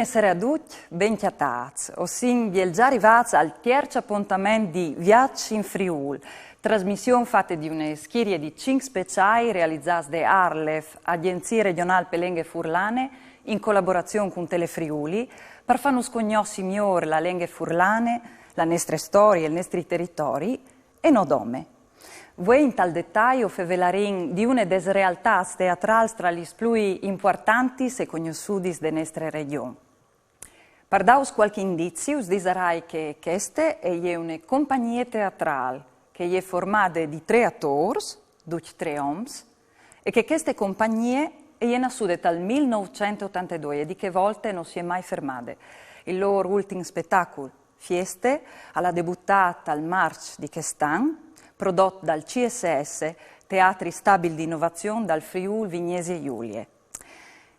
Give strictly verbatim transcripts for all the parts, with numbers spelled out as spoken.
Sere a ducj, ben cjatâts. O sin biel za rivâts al tierç apontament di Viaç in Friûl, trasmission fate di une schirie di cinc speciâi realizâts de ARLeF, Agjenzie Regjonâl pe Lenghe Furlane, in colaborazion cun Telefriuli, par fânus cognossi miôr la lenghe furlane, la nestre storie, il nestri teritori, e no dome. Vuê intal detai o fevelarìn di une des realtâts teatrâls tra lis plui impuartantis e cognossudis de nestre regjon. Par dâus cualchi indizi, us disarai che cheste e je une compagnie teatrâl, che e je formade di trê atôrs, ducj trê oms, e che cheste compagnie e je nassude tal mil nûfcent e otantedoi e di chê volte no si è mai fermade. Il lôr ultin spetacul, Fieste, al à debutât tal Març di chest an, prodot dal C S S, Teatri Stabil di Inovazion dal Friûl Vignesie Julie.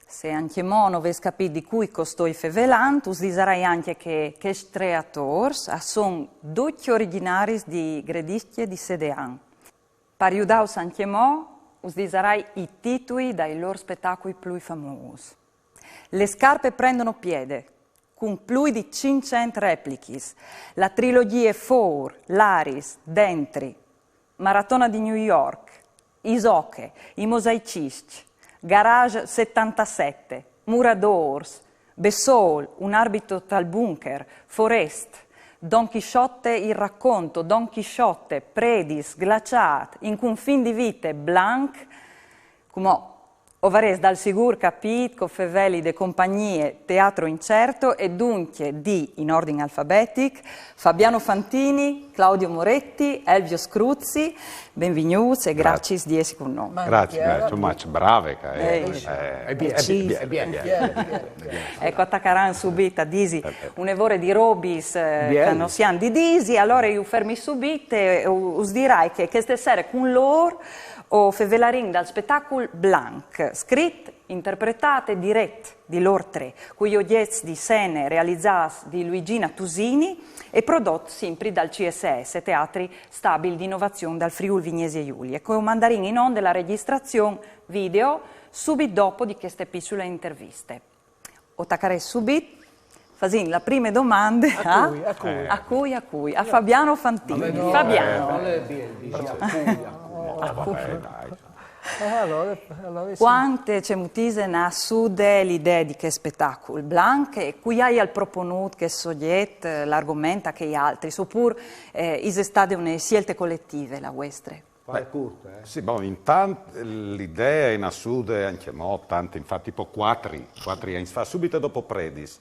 Se ancjemò no vês capît di cui che o stoi fevelant, us disarai ancje che chescj trê atôrs a son ducj origjinaris di Grediscje di Sedean. Par judâus ancjemò, us disarai i titui dai lôr spetacui plui famôs. Le scarpe prendono piede, cun plui di cinccent replichis, la trilogjie Fôr, Laris, Dentri, Maratona di New York, Isoche, I Mosaiciscj, Garage settantasette, Muradôrs, Bessôl, Un arbitro tal bunker, Forest, Don Chisciotte il racconto, Don Chisciotte, Predis, Glaçât, In cunfin di vite, Blanc, cumò o varês dal sigûr capît che o feveli de compagnie Teatro Incerto e duncje di, in ordin alfabetic, Fabiano Fantini, Claudio Moretti, Elvio Scruzzi, benvignûts e graciis di jessi cun nô. Graciis, graciis, too much, brave ca Eh, eh, eh, bien, eh, bien, eh, bien, eh, bien. Eco, o tacarìn subit a disi une vore di robis eh, che no si àn di disi, alore jo o fermi subit e us dirai che cheste sere cun lôr o fevelarìn dal spetacul Blanc, scrit, interpretât e diret di lôr trê, cui ogjets di sene realizâts di Luigina Tusini e prodot simpri dal C S S, Teatri Stabil di Inovazion dal Friûl Vignesie Julie. E o mandarìn in onde la regjistrazion video subit dopo di cheste piçule interviste. O tacarès subit fasint la prime domande a... A cui? A cui? A cui, a cui? A Fabiano Fantini. Fabiano. Al è biel dî a cui, a cui. Eh, alore, alore sì. Cuant e cemût ise nassude l'idee di chest spetacul, Blanc, e cui aial proponût chest sogjet, l'argoment a chei altris, opûr eh, ise stade une sielte coletive la vuestre? Fâle curte, eh. Sì, bon, intant l'idee e je nassude ancjemò tant, infat tipo cuatri, cuatri agns fa, subit dopo Predis,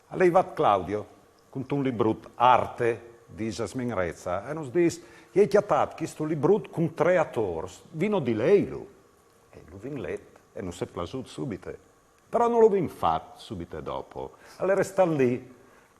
al è rivât Claudio cuntun librut, Arte, di Jasmin Rezza, e nus dîs: «I ai cjatât chistu librut cun trê atôrs, vino di leilu?» E lu vin let e nus è plasût subite. Però no lu vin fat subite dopo, al è restât li,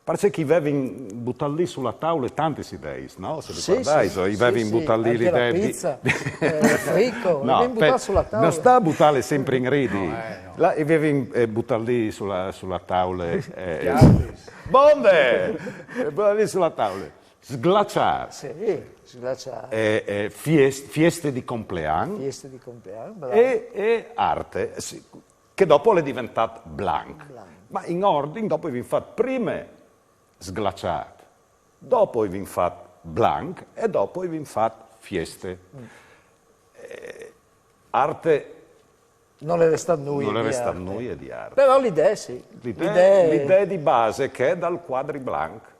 parcè che i vevin butât li su la taule tantis ideis, no? Se vi Sì, guardais, sì, i sì, vevin sì, butât li anche la l'idee di... pizza, eh, frico, i vin butât su la taule. No sta butâle simpri in ridi. Là, i vevin eh, butât li su la, su la taule. Eh, eh. Bonde! E butât li su la taule. Sglaçât. Sì, sglaçât. Eh, eh, fiest-, fieste di complean. Fieste di complean, bravo. E, e Arte, sì, che dopo al è diventât Blanc. Blanc. Ma in ordin, dopo i vin fat prime Sglaçât, dopo i vin fat Blanc e dopo i vin fat Fieste. Eh, Arte No al è restât nuie no al è di restât Arte. Nuie di Arte. Però l'idee sì. L'idee, l'idee di base che e je dal cuadri Blanc.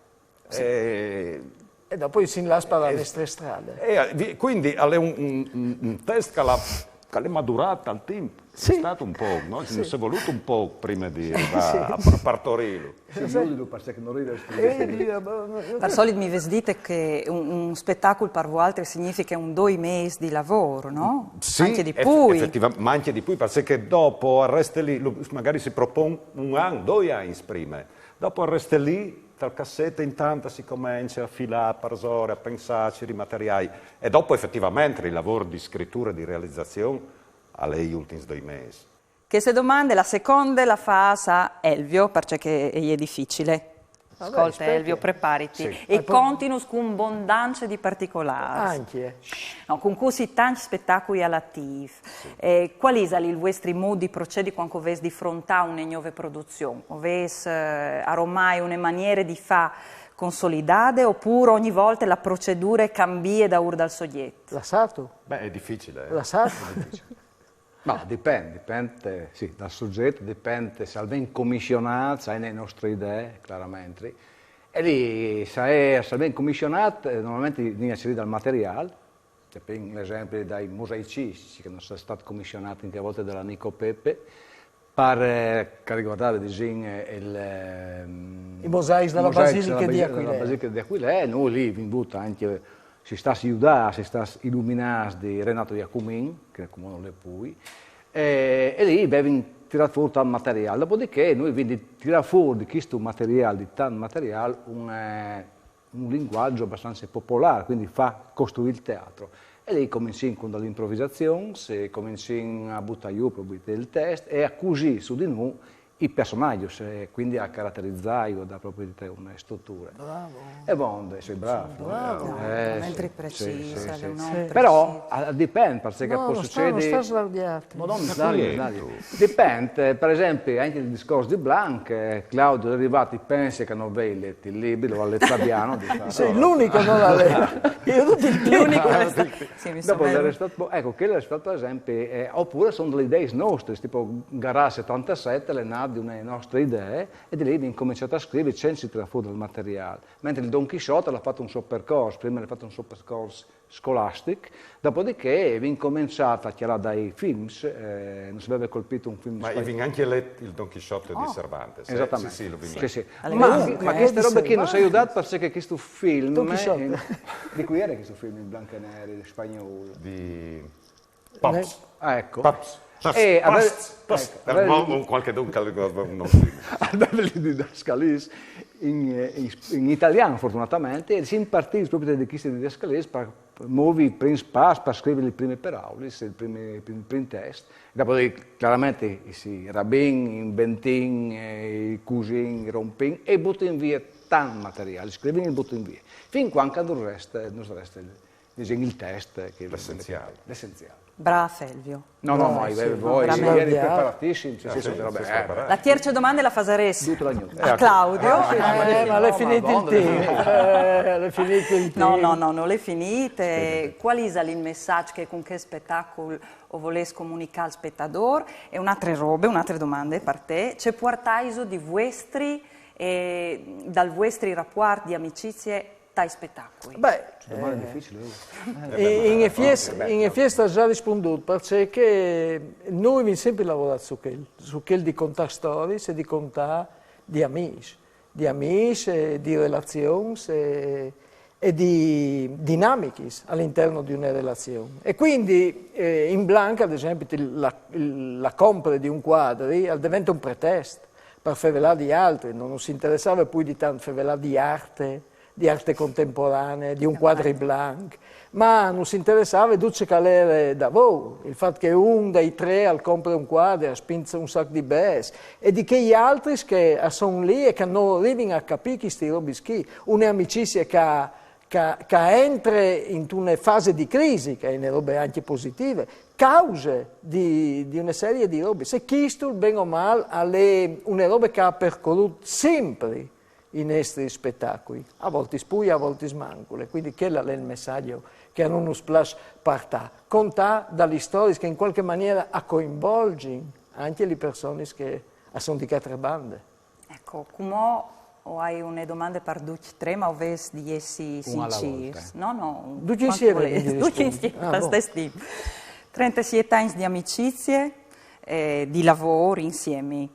Eh, E dopo i sin lâts par la nestre strade. E, eh, vi-, cuindi al è un, un, un, un test che al à, che al è madurât tal timp. Al è stât un pôc, no? Nus è volût un pôc prime di rivâ a, a partorîlu. Sì, jodilu, parcè che no ride a scrivi. Par solit mi vês dite che un, un spetacul par voaltris significhe un doi mês di lavôr, no? Sì, Ancje di eff-, plui. Efetivamente, ancje di plui, parcè che dopo al reste li, lu-, magari si propon un an, doi agns prime. Dopo al reste li, tal casset, intant si comence a filâ parsore, a pensâ, a cirî materiâi. E dopo efetivamente il lavôr di scriture e di realizazion al è i ultins doi mês. Cheste domande, la seconde, la fâs a Elvio, parcè che e je dificile. Scolte, Elvio, prepariti. Sì. E continus cun bondance di particolars. Anche. No, cun cusì tanti spetacui al ativ. Sì. Eh, qual isal il vuestri mud di procedi cuant che o vês di frontà une gnove produzion? O vês, eh, aromai une maniere di fâ consolidade, opûr ogni volte la procedure cambie daûr dal sogjet? Lassâtu. Beh, è difficile, eh. Lassâtu. È difficile. Ma dipent, dipent, eh, sì, dal sogjet, dipent se al ven comissionât, se e je une nestre idee, clarementri. E li, se e je, se al ven comissionât, eh, normalmentri o vin a cirî dal materiâl, cioè, par esempli dai musaicists, che nus è stât comissionât ancje a volte da la Nico Pepe, par, eh, che al riguardave, disìn, eh, il, ehm, i mosaics da la basiliche di Aquilee. Da la basiliche di Aquilee, e nô li o vin vût ancje, o sin stâts judâts, o sin stâts iluminâts di Renato Jacumin, che cumò nol è plui, e, e li o vevin tirât fûr tant materiâl. Dopodiché nô o vin di tirâ fûr di chest materiâl, di tant materiâl, un, eh, un linguaggio abastance popolâr, cuindi fâ costruî il teatri. E li o comincìn cun da la improvisazion, o comincìn a butâ jù propit il test e a cusî su di nô i personaçs, e cuindi a caraterizâju, a dâ propit une struture. Bravo. E bon, o soi brâf, no? Bravo. Eh, sì, sì, precîs, sì, sì. Però al dipent, parcè che al pues sucedi... No, no sta, no sta slargjâti. Ma no, mi slargjo, mi slargjo. Dipent, eh, par esempli, ancje il discors di Blanc, eh, Claudio al è rivât, o pensi che nol vei let il libri, lu à let Fabiano, di fat. Sì, l'unic che nol à let. Joi dut il timp. L'unic che nol à let. Sì, mi... Dopo al è restât, eco, chel al è stât, par esempli, eh, opûr a son des ideis nestris, tipo Garà setantaset al è nât di une nestre idee, e di li o vin cominciât a scrivi cence tirâ fûr dal materiâl. Mentri il Don Chisciotte al à fat un so percors, prime al à fat un so percors scolastic, dopodiché o vin començât a cjalâ dai films, eh, nus veve colpît un film... Ma o vin ancje let il Don Chisciotte di Cervantes, eh? Esatamente. Sì, sì, lu vin let. Sì, sì. Ma cheste robe chi nus à judât, parcè che chest film... Don Chisciotte. Eh, di cui jere chest film in blanc e neri, spagnûl? Di Pops. Ah, eco. Pops. Pops. Eh, Pops. Eco, un cualchidun che al ricuarde un nom simil. Al veve lis didascaliis in, eh, in, in italian, fortunatamentri, e o sin partîts propit di chestis didascaliis par movi i prins pas, par scrivi lis primis peraulis, il prin, il prin test. E dopo, clarementri, si rabìn, inventìn, eh, cusìn, rompìn e butìn vie tant materiâl, scrivìn e butìn vie. Fin cuant che nus reste, nus reste il, disìn, il test, che... L'essenziâl. L'essenziâl. Brâf, Elvio. No, no, ma o vevi voie, o jeri preparatissims, sì, sì, sì, va ben. La tierce domande la fasarès a Claudio. Eh, ma al è finît il timp. Eh, al è finît il timp. No, no, no, nol è finît. Cuâl isal il messaç che cun chest spetacul o volês comunicâ al spetadôr? E une altre robe, une altre domande par te. Ce puartaiso di vuestri, eh, dal vuestri rapuart di amicizie tai spetacui? Beh, domande dificile, eh. In efiets, in efiets tu âs za rispundût, parcè che nô o vin simpri lavorât su chel, su chel di contâ storiis e di contâ di amîs, di amîs e di relazions e, e di dinamichis al interni di une relazion. E cuindi, eh, in blanc, ad esempli, la, la compre di un cuadri al devente un pretest par fevelâ di altri, no nus interessave plui di tant fevelâ di arte, di arte contemporanee, di un cuadri blanc, ma nus interessave dut ce che al jere davôr, il fat che un dai trê al compre un cuadri, al spint un sac di bêçs, e di chei altris che a son li e che no rivin a capî chestis robis chi, une amicizie che a, che a, che a jentre intune fase di crisi, che e je une robe ancje positive, cause di, di une serie di robis. E chest, ben o mâl, al è une robe che e à percorût simpri i nestris spetacui, a voltis plui, a voltis mancul. E cuindi chel al è il messaç che a nô nus plâs puartâ, contâ da lis storiis che in cualchi maniere a coinvolzin ancje lis personis che a son di chê altre bande. Eco, cumò o ai une domande par ducj trê, ma o vês di jessi sincîrs. No, no, ducj insiemi, ducj insiemi, al stes timp. Trentesiet agns di amicizie, eh, di lavôr insiemi.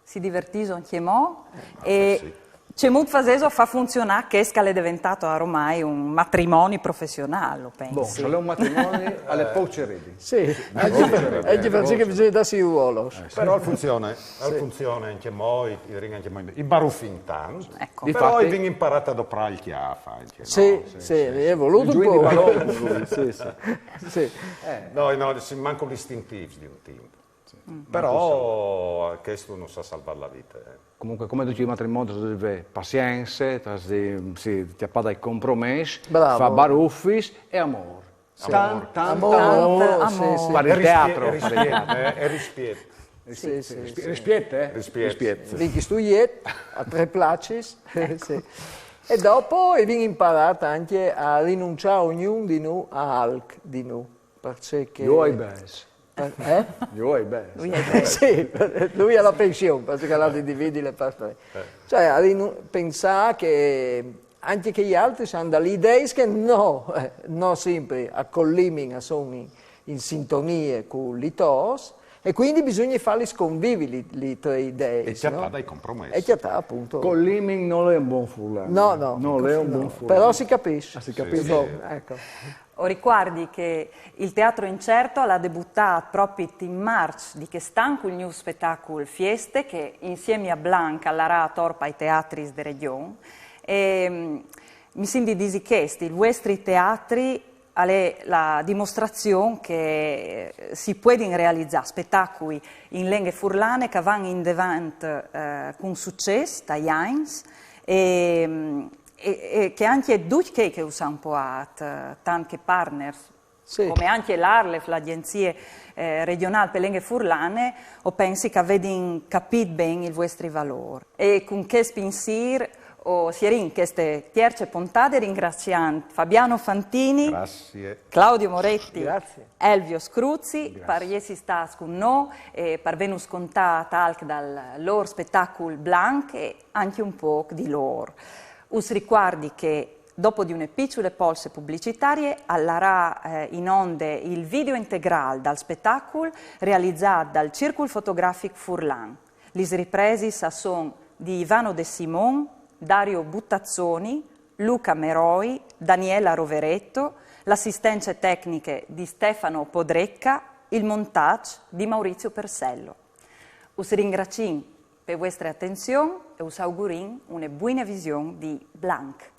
Si divertîso ancjemò? Eh, e sì. Cemût fasêso a fâ funzionâ chest che al è deventât aromai un matrimoni professionâl, o pensi? Bon, se al è un matrimoni, al è pôc ce ridi. Sì, ancje parcè che bisugne dâsi i ruols. Eh, sì. Però al funzione, al funzione ancjemò, i, i rin ancjemò, i barufìn tant. Eco. Però i vin imparât a doprâ il cjâf ancje, no? Sì, sì, al è volût un pôc. Sì, sì. No, no, o sin mancul istintîfs di un timp. Però chest nus à salvât la vite, eh. Comunque, come tuti i matrimonis, si deve pasience, si, si, cjapâ dai compromès, Bravo. Fâ barufis e amôr. Tant, tant Amôr, amôr. Tant amôr. Sì, sì. Par il E rispi- teatro, e par il rispiet, teatro. eh, e rispiet. Sì, sì, sì. Rispiet, eh? Rispiet. Vin chistut jet, a trê placis. Sì. E dopo i vin imparât ancje a rinunciâ ognun di nô a alc di nô. Parcè che... Jo ai bêçs. Eh? Jo ai bêçs. Lui è Sì, lui al à la pension, parcè che al à di dividi lis parts. Cioè, a rinu- pensâ che ancje chei altris a àn des ideis che no, eh, no simpri a colimin, a son in, in sintonie cu lis tôs, e cuindi bisugne fâlis convivi lis, lis trê ideis, E cjatâ no? Dai compromès. E cjatâ, apont. Colimin nol è un bon furlan. No, no. Nol è un bon furlan. Però si capìs. Ah, si capìs. Bon, eco. O ricuardi che il Teatro Incerto al à debutât propit in Març di chest an cul gnûf spetacul Fieste, che insiemi a Blanc al larà ator pai teatris de Regjon. E, mm, mi sint di dî chest, il vuestri teatri al è la dimostrazion che, eh, si puedin realizâ spetacui in lenghe furlane che a van indevant, eh, cun sucès tai agns e, mm, e, e che ancje ducj chei che us àn poiât, eh, tant che partners, Sì. come ancje l'ARLeF, la Agjenzie, eh, regjonâl pe lenghe furlane, o pensi che a vedin capît ben il vuestri valôr. E cun chest pinsîr o sierìn cheste tierce pontade ringraziant Fabiano Fantini, Grazie. Claudio Moretti, Grazie. Elvio Scruzzi, par jessi stâts cun nô e par vênus contât alc dal lôr spetacul Blanc e ancje un pôc di lôr. Us ricuardi che dopo di une piçule polse publicitarie al larà, eh, in onde il video integrâl dal spetacul realizât dal Circul Fotografic Furlan. Lis ripresis a son di Ivano De Simon, Dario Buttazzoni, Luca Meroi, Daniela Rovereto, la assistence tecniche di Stefano Podrecca, il montaç di Maurizio Persello. Us ringraciìn pe vuestre atenzion e us augurìn une buine vision di Blanc.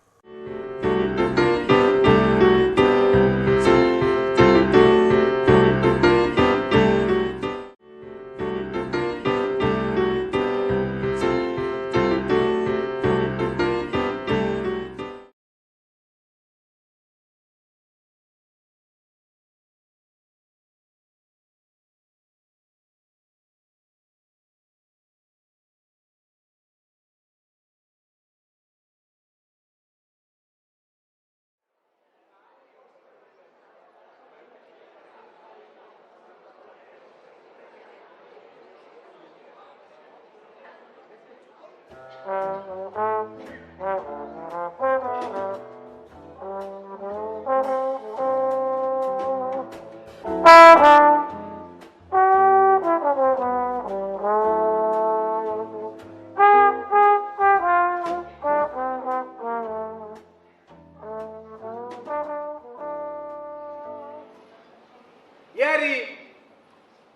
Jeri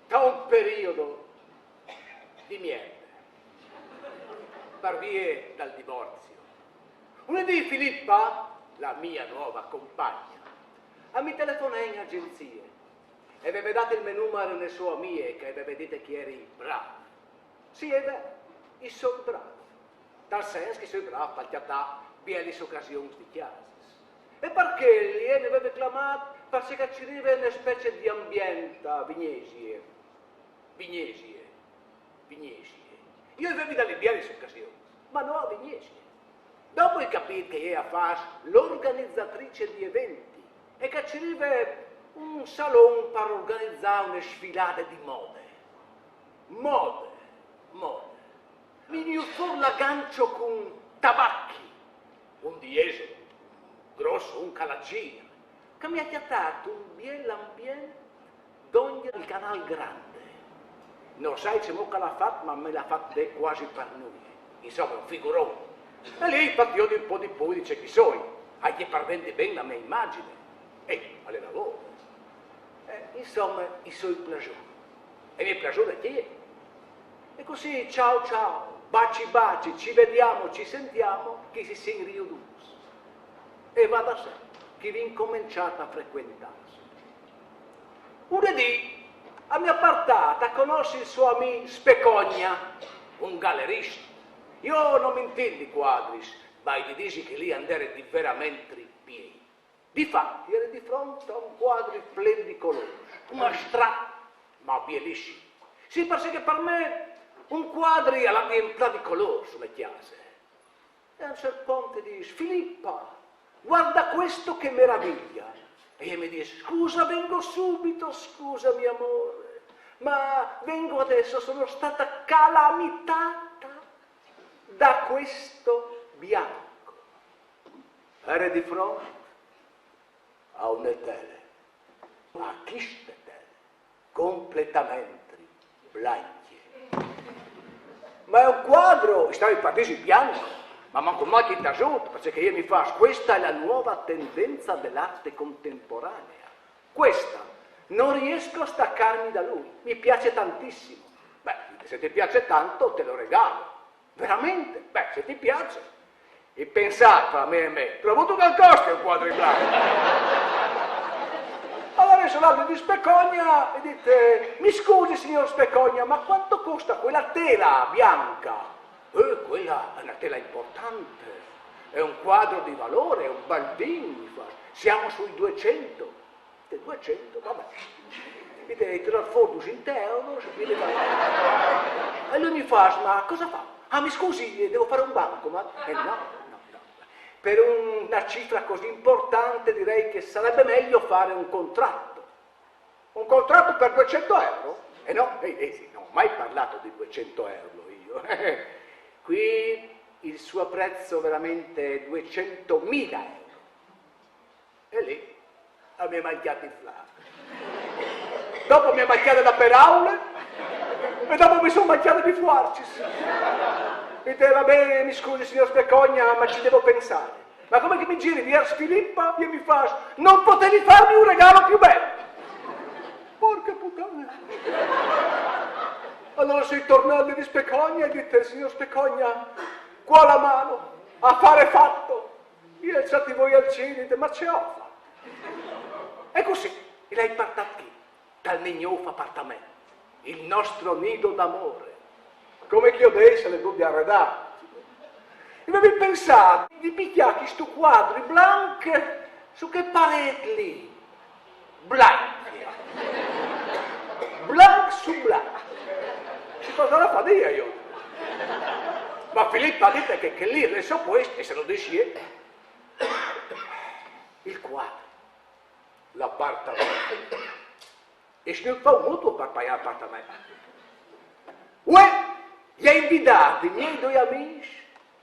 ta un periodo di mierde, par vie dal divorzio. Un dì Filippa, la mia nova compagna, a mi telefonè in agenzie e veve dat il me numar une sô amie che e veve dite che jeri brâf. Sì, e je vêr, i soi brâf. Tal sens che i soi brâf par cjatâ bielis ocasions di cjasis. E par chel jê mi veve clamât parcè che a cireve une specie di ambient a Vignesie. Vignesie, Vignesie. Jo i vevi dât lis bielis ocasions, ma no a Vignesie. Dopo i ai capît che jê a fâs l'organizatrice di eventi e che a cireve un salon par organizâ une sfilade di mode. Mode, mode. Mi è gnût fûr l'agancio cun Tabacchi, un diesel, gros, un che al zire, che mi à cjatât un biel ambient dongje il Canal Grande. No sai cemût che al à fat, ma me l'à fat dê cuasi par nuie. Insome, un figuron. E li i ai fat viodi un pôc di pui di ce che i soi, ancje par vendi ben la mê imagjin. Eh, al è lavôr. Eh, insome, i soi plasût. E mi è plasût ancje jê. E cussì, ciao ciao, baci baci, ci vediamo, ci sentiamo, che si sin riodûts. E va da sé che i vin començât a frecuentâsi. Un dì a mi à puartât a cognossi il so amì Specogna, un galerist, Jo no mi intindi di cuadris, ma i disi che li a 'nd ere di verementri biei. Difati, ere di fronte a un cuadri plen di colôrs, un astrat, ma bielissim. Sì, parcè che par me un cuadri al à di emplâ di colôrs su la cjase. E a un ciert pont i dîs: «Filippa, guarda questo che meraviglia!» E jê mi dîs: «Scusa, vengo subito, scusami amore, ma vengo adesso, sono stata calamitata da questo bianco.» Ere di fronte a une tele, a cheste tele, completamente blancje. «Ma è un quadro», i stavi par dîsi bianc, ma mancul mâl chel tasut, parcè che jê mi fâs: «Questa è la nuova tendenza dell'arte contemporanea. Questa, non riesco a staccarmi da lui, mi piace tantissimo.» «Beh, se ti piace tanto, te lo regalo.» «Veramente?» «Beh, se ti piace.» I pensât, fra me e me: «Trovo tu che al costi un cuadri blanc?» Alore o soi lât di Specogna e o ai dit: «Mi scusi, signor Specogna, ma quanto costa quella tela bianca?» «Eh, quella è una tela importante, è un quadro di valore, è un Baldin», mi fâs. «Siamo sui duecento.» Dîs: «Duecento, va ben.» Dîs: «Ai tirât fûr dusinte euros, e lui mi fâs: Ma cosa fa?» «Ah, mi scusi, devo fare un bancomat?» «Eh, no, no, no. Per una cifra così importante direi che sarebbe meglio fare un contratto.» «Un contratto per duecento euro?» «Eh no, eh, eh, sì, non ho mai parlato di duecento euro io. Qui il suo prezzo veramente è duecentomila euro.» E li a mi è mancjât di flâ. Dopo mi è mancjade la peraule e dopo mi son mancjadis lis fuarcis. E dîs: «Va ben, mi scusi, signor Specogna, ma ci devo pensare.» Ma come che mi ziri viers Filippa, jê mi fâs: «Non potevi farmi un regalo più bello?» Porca puttana. Alore o soi tornât di Specogna e o ai dit: «Signor Specogna, qua la mano, affare fatto.» Jê al à alçât i voi al cîl e al dîs: «Ma ce ofert?» E cussì i l'ai puartât chi, tal gno gnûf apartament, il nostro nido d'amore. Come che o dîs, al è dut di aredât. E o vevi pensât di picjâ chistu cuadri blanc su chê parêt li. Blanc. Blanc su blanc. Si fasarà fadiga, jo. Ma Filippa al à dit che chel li al è il so puest, e se lu dîs jê. Il cuadri, l'apartament. E se no, fâ un mutuo par paiâ l'apartament. Uè, i ai invidât i miei doi amîs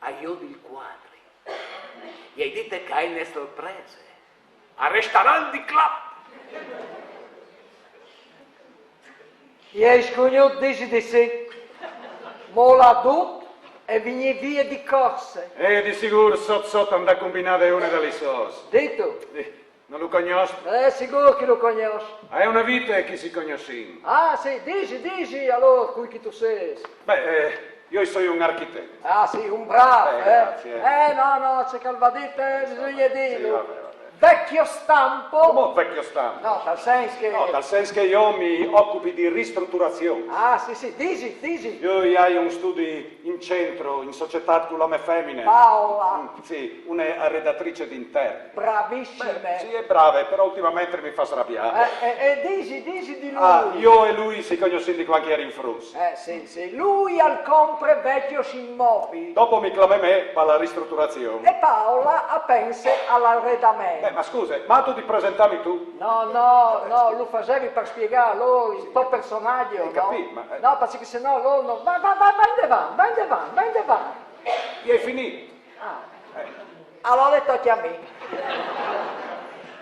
a jodi il cuadri. I ai dite che a è une sorprese. A restaran di clap. I ai scugnût dîsi di sì. Molâ dut e vignî vie di corse. E di sigûr sot sot a 'nd à combinade une da lis sôs. Dîstu? Sì. No lu cognòs? Eh, sigûr che lu cognòs. A è une vite che si cognossìn. Ah, sì, disi, disi, alore, cui che tu sês. Beh, eh, jo o soi un architet. Ah, sì, un brâf, eh, eh. Grazie. Eh, no, no, ce che al va dit, eh, bisugne dîlu. Sì, va ben, va ben. Vecchio stampo. Come vecchio stampo? No, tal sens che... No, tal sens che jo mi ocupi di ristruturazion. Ah, sì, sì, disi, disi. Jo o ai un studi in centro, in societât cu la mê femine. Paola. Mm, sì, une aredatrice di interni. Bravissime. Beh, sì, e je brave, però ultimamentri mi fâs rabiâ. Eh, eh, eh, disi, disi di lui. Ah, jo e lui si cognossìn di cuant che o jerin fruts. Eh, sì, sì. Lui al compre vecjos imobili. Dopo mi clame me par la ristruturazion. E Paola a pense al aredament. Beh, ma scuse, ma tu ti presentami tu? No, no, no, lu fasevi par spiegâ a lôr il to personaç, no? Ai capît, ma, eh. No, parcè che se no lôr no... Va, va, va, va indevant, va indevant, va indevant. Ai finît. Ah. Eh. Alore tocje a mi.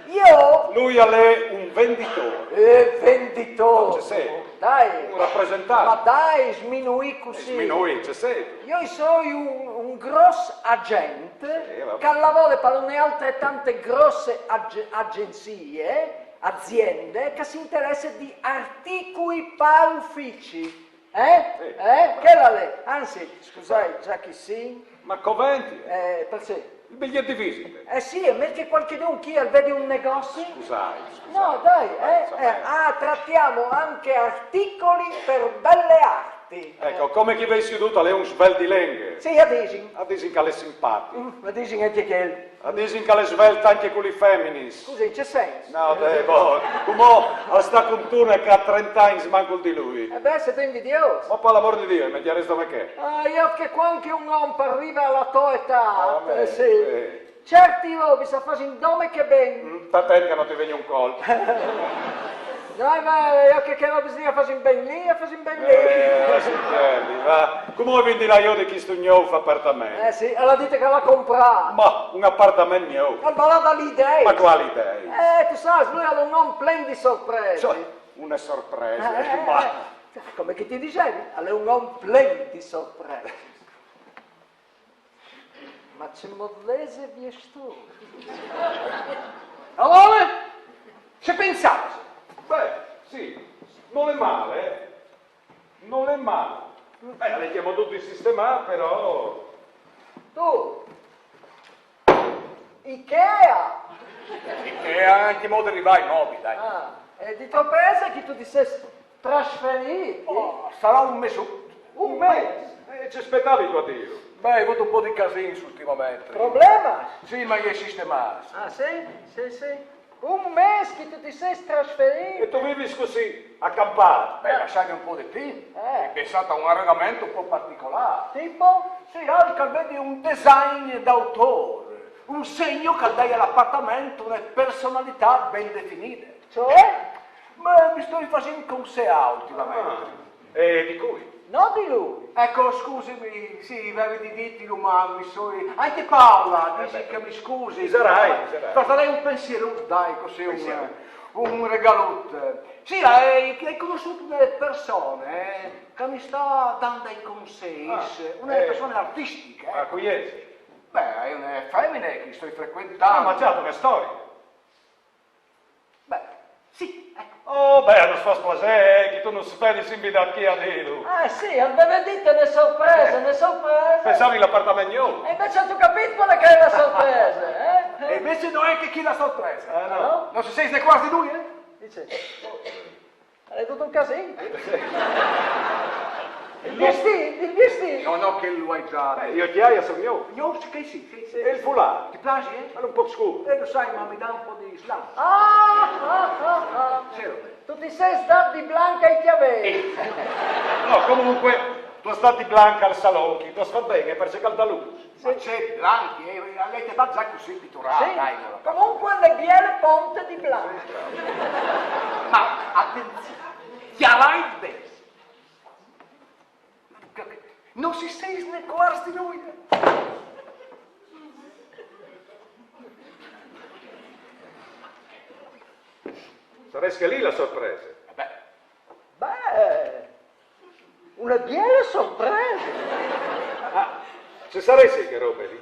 Jo... Lui al è un venditôr. Eh, venditôr. Ce sêstu? Dai. Un rapresentant. Ma dai, sminuî cussì. Sminuî, ce sêstu? Jo o soi un, un gròs agent, sì, va ben, che al lavore par une altretante grosse ag-, agenzie, aziende, che si interesse di articui par ufici. Eh? Sì. Eh? Chel al è. Anzit, scusait, za che o sin. Ma covential? Eh, parcè? Il bigliet di visite. Eh sì, e met che cualchidun chi al vedi un negozi. Scusait, scusait. No, dai, eh, eh, ah, trattiamo anche articoli per belle arti. Sì. Eco, come chi vês judût, al è un svelt di lenghe. Sì, a disin. A disin che al è simpatic. Mm, a disin ancje chel. A disin che al è svelt ancje cu lis feminis. Scuse, in ce sens? No, dai, boh, cumò al sta cuntune che a trente agns mancul di lui. E ben, sêstu invidiôs? Ma par l'amôr di Diu, mi cjarês dome che. Ah, jo che cuant che un om al rive a la tô etât, ah, ben, eh, sì, sì. Ciertis robis a fasin dome che ben. Mm, sta atent che no ti vegni un colp. No, ma jo che, che robis li a fasin ben li, a fasin ben li. Eh, sì, va. Cumò o vin di lâ a jodi chest gnûf apartament. Eh sì, al à dit che lu à comprât. Ma un apartament gnûf? Al à dât lis ideis. Ma cualis ideis? Eh, tu sâs, lui al è un om plen di sorpresis. Cioè, une sorprese, eh, ma... Eh, come che ti disevi, al è un om plen di sorpresis. Ma ce modlese vêstu? Alore, ce pensâstu? Ben, sì, nol è mâl, eh. Nol è mâl. Ben, al è ancjemò dut di sistemâ, però. Tu, Ikea! Ikea, ancjemò di rivâ i mobii, dai. Ah, e di trop prese che tu ti sês trasferît? Oh, al sarà un mês. Un mês? Eh, ce spietavistu a dîlu? Ben, o ai vût un pôc di casins ultimamentri. Problemis? Sì, ma i ai sistemâts. Ah, sì? Sì, sì. Un mês che tu ti sês trasferît? E tu vivis cussì, acampât? Ben, lassimi un pôc di timp. Eh. O ai pensât a un aredament un pôc particolâr. Tipo? Sì, alc che al vedi un design di autôr, un segn che al dai al apartament une personalitât ben definide. Cioè? Ma mi stoi fasint conseâ ultimamentri. Ah, e di cui? No di lui. Eco, scusimi, sì, o vevi di dîtilu, ma mi soi... Ancje Paula, eh, disi che mi scusi. Ti sarai, ti sarai. Ti fasarei un pensierut, dai, cussì, un, un regalut. Sì, o ai, o ai cognossût une persone, eh, che mi sta dant dai conseis, ah, une persone artistiche, eh. Ma cui ese? Ben, e je une femine che o stoi frecuentant. Ah, ma cert, une storie. Ben, sì, eco. Oh, ben, nus fâs plasê, eh, che tu nus vedis invidâts chi a dîlu. Ah, sì, al vevi dit une sorprese, une sorprese. Pensavi l'apartament gnûf. E invezit tu âs capît cuale che e je la sorprese, eh? E invezit no je che chi la sorprese. Eh, no. No? No si sês necuarts di lui, eh? Dice, oh, al è dut un casin. Il viestît, il viestît. No, no, che lu ai za. Eh, i ocjâi a son gnûfs. Gnûfs, sì, sì, sì. E il fulâr? Ti plâs, eh? Al è un pôc scûr. Eh, lu sai, ma mi dà un pôc di slanç. Ah, ah, ah, ah. Sì, va ben. Tu ti sês dât di blanc ai cjavei. Eh. No, comuncue, tu âs dât di blanc al salon, tu âs fat ben, eh, parcè che al dà lûs. Ma ce blanc, eh, al è za cussì piturât, sì, dai, no. Comuncue une biele ponte di blanc. Ma atenzion, cjalait ben. No si sês necuarts di lui. Sarès che li la sorprese. Eh ben. Ben, une biele sorprese. Ah, ce sarès chê robe li?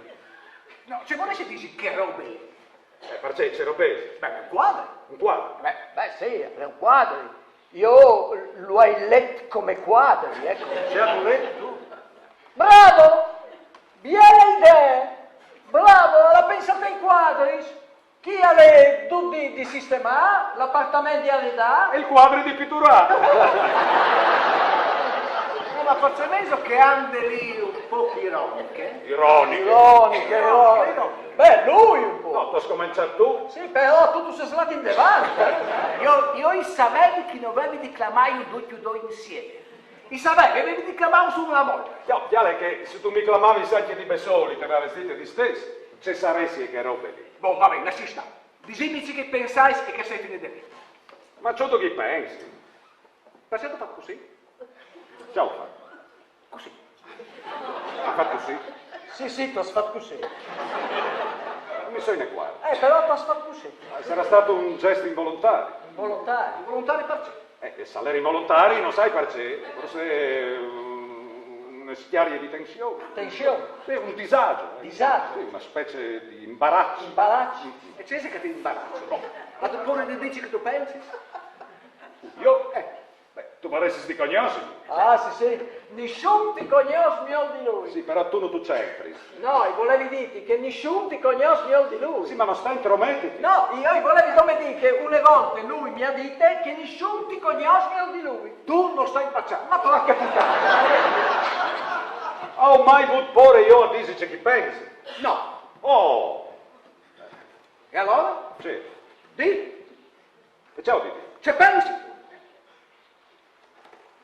No, ce voressistu dî chê robe li? Eh, parcè, ce robe ese? Ben, un cuadri. Un cuadri? Ben, ben sì, al è un cuadri. Jo lu ai let come cuadri, eco. Ce âstu let tu? Bravo! Biele idee! Bravo, al à pensât ai cuadris. Chi al è dut di, di sistemâ, l'apartament di aredâ. E il cuadri di piturâ. No, ma parcè, vêso che e ande li un pôc ironiche? Ironiche? Ironiche, ironiche. Ben, lui un pôc. No, tu âs scomençât tu. Sì, però tu, tu sês lât indevant. Jo, jo i savevi che no vevi di clamâju ducj i doi insiemi. I savevi, i vevi di clamâus une a la volte. Jo, cjale che se tu mi clamavis ancje di bessôl, ti varès dit distès, ce sarès chê robe li. Bon, va ben, lassìn stâ. Disêmi ce che o pensais e che o soi finît di dî. Ma ce tu ghi pensis? Parcè tu âs fat cussì? Ce ai fat? Cussì. Ai fat cussì? Sì, sì, tu âs fat cussì. Mi soi necuart. Eh, però tu âs fat cussì. Eh, sarà stât un zest involontari. Involontari? Involontari parcè? Eh, se al jere involontari, no sai parcè. Forsit, eh, une scjarie di tension. Tension? Sì, un disagio, eh. Disagio? Sì, une specie di imbaraç. Imbaraç? E ce isal che ti imbarace? Bon, âstu pôre di dî ce che tu pensis? Jo? Eh. Ben, tu varessis di cognossimi. Ah, sì, sì. Nisciun ti cognòs miòr di lui. Sì, però tu non tu c'entri. No, i volevi dì che nisciun ti cognòs miòr di lui. Sì, ma non sta intrometiti. No, io i volevi come dì che une volte lui mi ha dite che nisciun ti cognòs miòr di lui. Tu non stai impacciando. Ma porca puttana. Ho mai avuto pore io a disi che chi pensi? No. Oh, E allora? Sì. Dì, E ciao, Didi. ce pensi tu?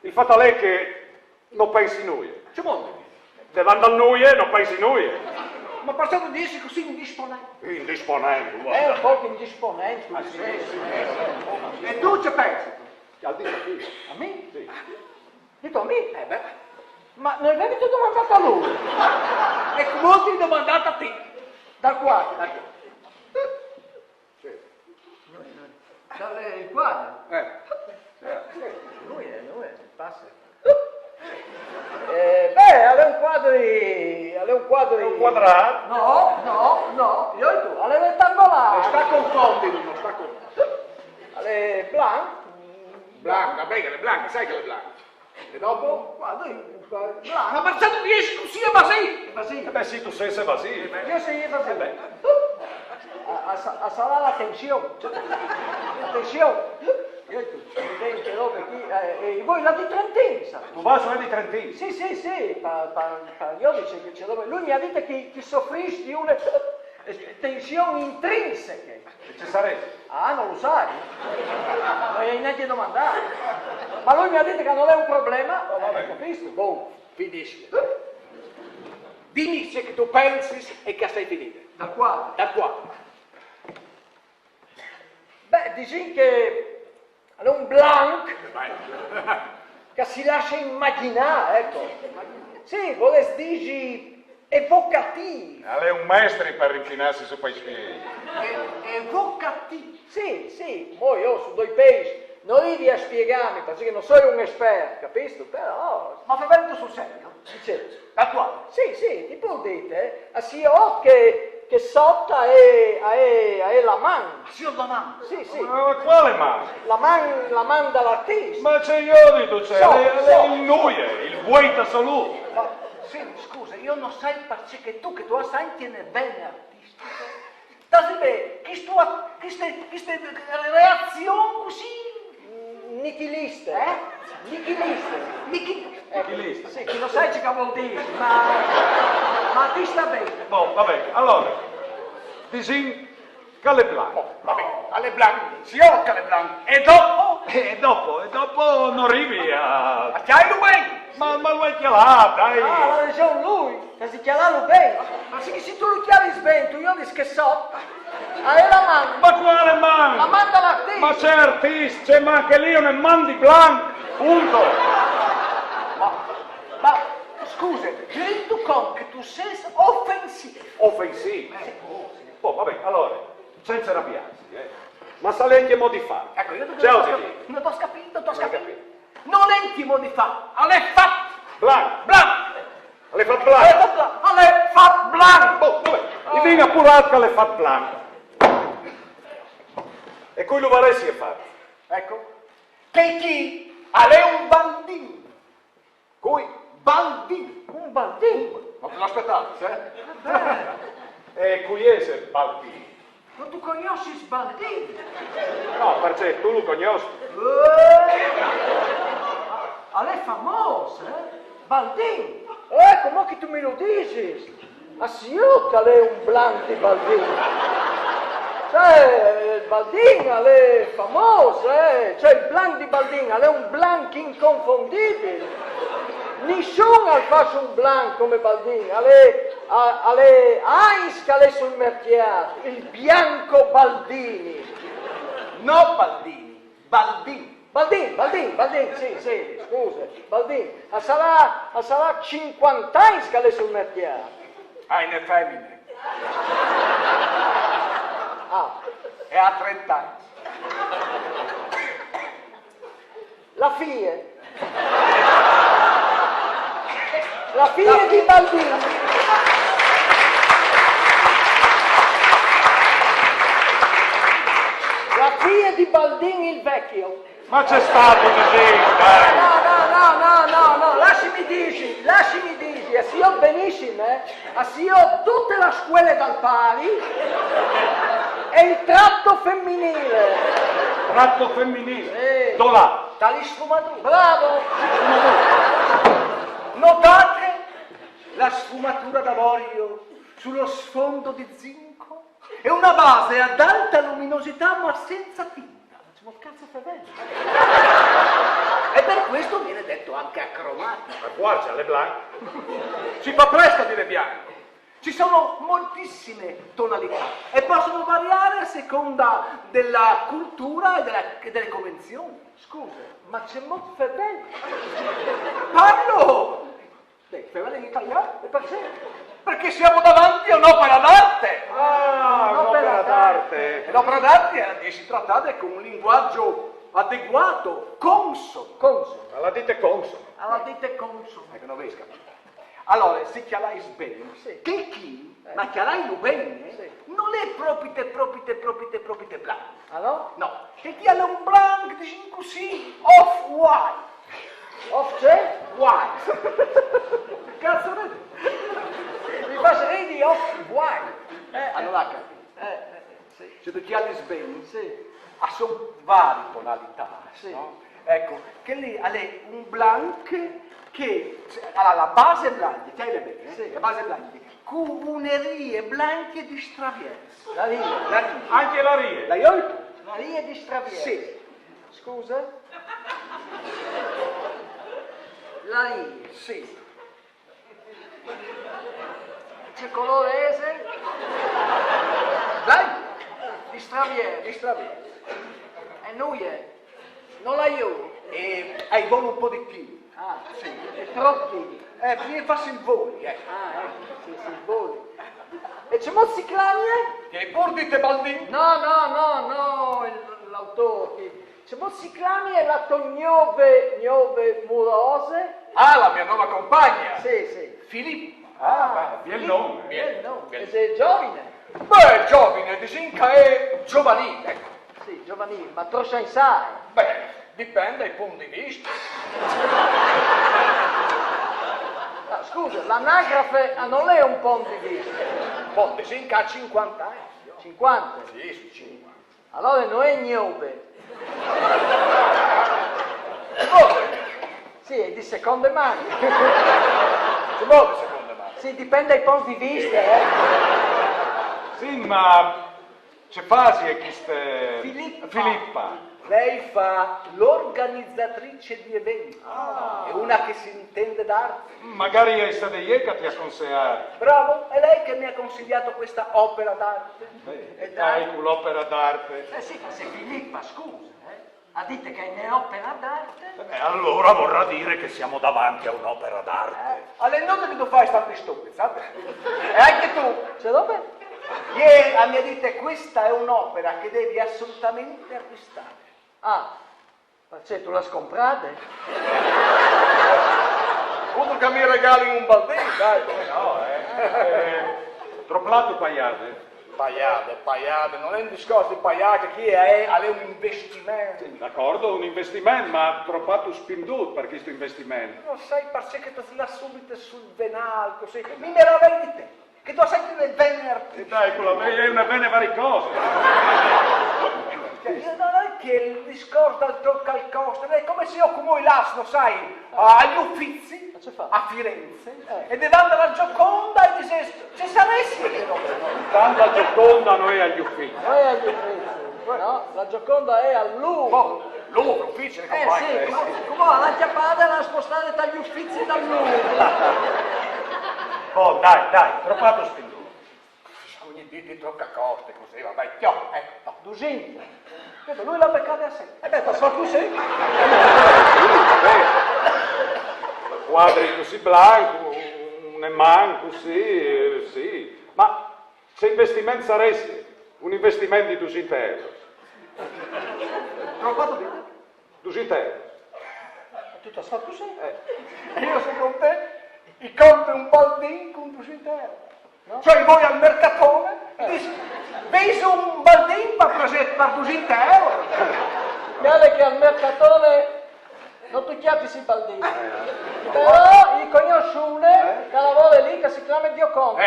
Il fatto è che non pensi nulla. Ce mondi? Davanti a nulla non pensi nulla. Ma perché tu dici così indisponente? Indisponente, È guarda. Un po' indisponente, Ah, sì, sì? Sì, sì. E tu ce pensi? Al disafio. A me? Sì. Dito a me? Eh beh. Ma non l'avevi tu domandato a lui? E come ti ho domandato a te? Da qua? Sì. Dal quadro. Eh. Lui è, lui è, passa. Eh, beh, allora un quadro di... Allora un quadro È un di- quadrato. No, no, no, io e tu, allora rettangolare. Non sta confonderlo, non sta confonderlo. Allora, blanc. Blanc, va bene, che è blanc, sai che è blanc. E dopo? Guarda, io, blanc. Ma perché tu riesci così a basì? Basì. Eh beh, sì, tu sei se basì. Io sì, io basì. Eh beh. A, a, a sarà la tensione. Tensione. Io e tu, gente, robe qui, eh, eh, voi la di Trentin, sa? Tu vas a di Trentin. Sì, sì, sì, pa, pa, pa, io dice che c'è robe. Lui mi ha detto che, che soffrisci di una eh, tensione intrinseca. E ci sarebbe. Ah, non lo sai? Non gli hai neanche domandato. Ma lui mi ha detto che non è un problema. Ho capito? Boh. Finisci. Dimmi ciò che tu pensi e che stai finendo. Da qua? Da qua. Beh, dici che è un blanc Vai. che si lascia immaginare, ecco. Sì, volessi dire evocativo. Allora è un maestro per rimpinarsi su pei spiedi. E, evocativo. Sì, sì, mo io su due pesi non rivi a spiegarmi perché non sono un esperto, capisci? Però... Ma fa bene sul serio? Dice, da qua? Sì, sì, ti può dire, eh? Ah, sì, oh, che, che sotto è, è, è la man. Ah, sì, la man? Sì, sì. Ma quale man? La man, la man dell'artista. Ma c'è io di tu c'è, So, lei, so. Lei il nuie, il vuoto assoluto. Ma, sì, scusa, io non sai perché che tu, che tu sai tiene bene artistico. Tasibè, questa, questa, questa reazione così... Nichilista. Eh? Nichilista. Nichi... Nichilista. Sì, che non sai ciò che vuol dire, ma, ma ti sta bene. Bon, va bene, allora, disin che l'è blanc. Va bene, allora blanc, signor che l'è blanc. E dopo? E dopo, e dopo non arrivi a... Ma chiaro bene. Ma, ma lo hai chialato, dai. Ah, ha ragione lui, che si chiama bene. Ma se, se tu lo chiami sbento, io mi schesso. Ah, è la man. Ma quale man? La man dell'artista. Ma c'è artista, c'è, ma anche lì non è man di blanc, punto. Ma, ma scusa, ti rendi conto che tu sei offensivo? Offensivo? Oh, va bene, allora, senza arrabbiarsi, eh. Ma sa lei che mo di fa? Ecco, io non Ciao, ho Gigi. capito, non ho capito, non ho Non ho capito. capito. Non è intimo di fa, alle fa. Blanc. Blanc. L'hai fatto Alle blanc. fa blanc, alle fa blanc. Oh, vabbè. Mi venga pure che l'hai fatto blanc. E qui lo varesi è fatto. Ecco. Che chi? Alle un bandin. Cui? Bandin. Un bandin. Ma te l'aspettavi, eh? E cui è se Baldini? Non tu conosci Baldini? No, perché tu lo conosci. Eh, alle famoso, eh? Baldin. Eh, come che tu mi lo dici? Ah, sì, io che l'è un blanc di Baldin. Cioè, il Baldin l'è famoso, eh? Cioè, il blanc di Baldin l'è un blanc inconfondibile. Nisciun al fa un blanc come Baldin. L'è, a- l'è Heinz che l'è sul mercato, il bianco Baldini. No Baldini, Baldin. Baldin, Baldin, Baldin, sì, sì, scusa, Baldin. Ah, sarà, ah, sarà cinquanta anni che l'è sul mercato. Ah, in effetti. Ah, E ha trenta anni. La figlia. La figlia di Baldin. La figlia di Baldin il vecchio. Ma c'è stato così, No, dai. No, no, No, no, no, no, lascimi dî, lascimi dî, a sio benissim, eh? A sio dute la scuele dal pari e il tratto femminile. Tratto femminile? Sì. Dov'è? Tali sfumature. Bravo! Notate la sfumatura d'avorio sullo sfondo di zinco e una base ad alta luminosità ma senza tinta. Ma cazzo fai bene? E per questo viene detto anche acromatico. Ma qua c'è le blanche. Si fa presto a dire bianco. Ci sono moltissime tonalità e possono variare a seconda della cultura e della- e delle convenzioni. Scusa, ma c'è molto fai bene? Parlo! Beh, fai bene in italiano? E perché? Perché siamo davanti a un'opera d'arte! Ah, un'opera d'arte! E l'opera d'arte è di essere trattata con un linguaggio adeguato, consono. Consono. Alla dite consono. Alla dite consono. Ecco, non vedo. Allora, se chiarai ben, sì, che chi, ma chiarai lo ben, sì, non è propite, propite, propite, propite blanc. Ah no? No, che chi ha un blanc, diciamo così, off-white. Off c'è? White. Cazzo ridi? Mi fa ridi off-white. Eh, allora capito. Eh, eh, sì. Se tu chiami ben, Sì. A son vari tonalità, Sì. No? Ecco, che lì ha un blanc che ha la base blanca, tieni bene, eh? Sì. La base blanca, con une rie blanche di straviers. La rie. La rie. Anche la rie. La rie. La rie di straviers. Sì. Scusa? La rie. Sì. Che colore ese? Dai, Di straviers. di straviers. E nuie. Non la io. E hai voglia un po' di più. Ah, sì. È troppi. Eh, bisogna farsi il voli, ecco. Ah, ecco, sì, sì, voli. E ce mo si clamie? Che pur dite Baldin? No, no, no, no, il- l'autore. Ce mo si clamie la to gnove, gnove murose? Ah, la mia nuova compagna. Sì, sì. Filippa. Ah, Beh, bel nome. Bel nome. Bel. E se è giovine? Beh, giovine, diciamo che è giovanile. Sì, giovanile, ma trossa in sai. Beh, dipende dai punti di vista. Ah, scusa, l'anagrafe ah, non è un ponte di vista. Beh, diciamo che ha cinquanta anni. cinquanta? Sì, su cinquanta. Allora non è gnove. Come? Sì, è di seconde mani. Che modo secondo me? Sì, dipende dai punti di vista, eh. Sì, ma ce fasi è questa Filippa. Filippa? Lei fa l'organizzatrice di eventi. È una che si intende d'arte. Magari è stata lei che ti ha consigliato. Bravo, è lei che mi ha consigliato questa opera d'arte. Eh, dai, con l'opera d'arte. Eh sì, ma se Filippa, scusa, eh, ha detto che è un'opera d'arte. Eh, allora vorrà dire che siamo davanti a un'opera d'arte. Allora non ti fai tanti stupidi, sai? E anche tu. C'è dove? Ieri mi ha detto questa è un'opera che devi assolutamente acquistare. Ah, perché tu l'hai comprata? Vuoi che mi regali un Baldin? Dai, come no, eh? Eh, troplato paiate. Paiate, paiate, non è un discorso di paiate, che è, è un investimento. D'accordo, un investimento, ma troplato spinduto per questo investimento. Non sai perché che tu sei là subito sul venale, così. Mi meraviglio di te, che tu sei le vene E dai, con la vene, è una vene varicose. Cioè, non è che il discorso del tocca al costo, è come se io come l'asno, sai, agli uffizi a Firenze e davanti alla Gioconda e dice, ci saresti che no? Tanto la Gioconda non è agli uffizi. Non è agli uffizi, no? La Gioconda è al Louvre. Louvre, uffizi, Eh sì, come, come la chiappata la spostare dagli uffizi dal Louvre. Oh, dai, dai, troplato spinduto. Ogni dì ti tocca coste così, vabbè, ciò, ecco. Dusinte. Vedo, lui l'ha beccata a sé. E beh, fa così. Quadri così blanco, un man così, eh, sì. Ma se investiment saresti un investiment di dusinte euro? Troplato bene. Dusinte euro. Tu ti hai fatto così? Eh. E io secondo te, i compri un Baldin con dusinte euro. Cioè voi al mercatone e dici, vedi un Baldin per, per dusinte euro? Guarda che al mercatone non ti Ti si Baldini. Però i conosco une che lavora lì che si chiama Dio Conte.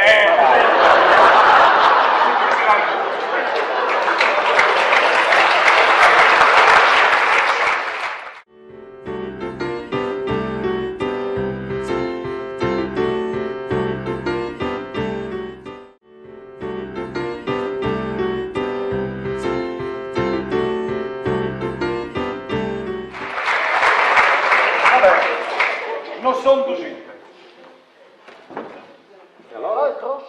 Vabbè, non sono dusinte. E allora? Altros?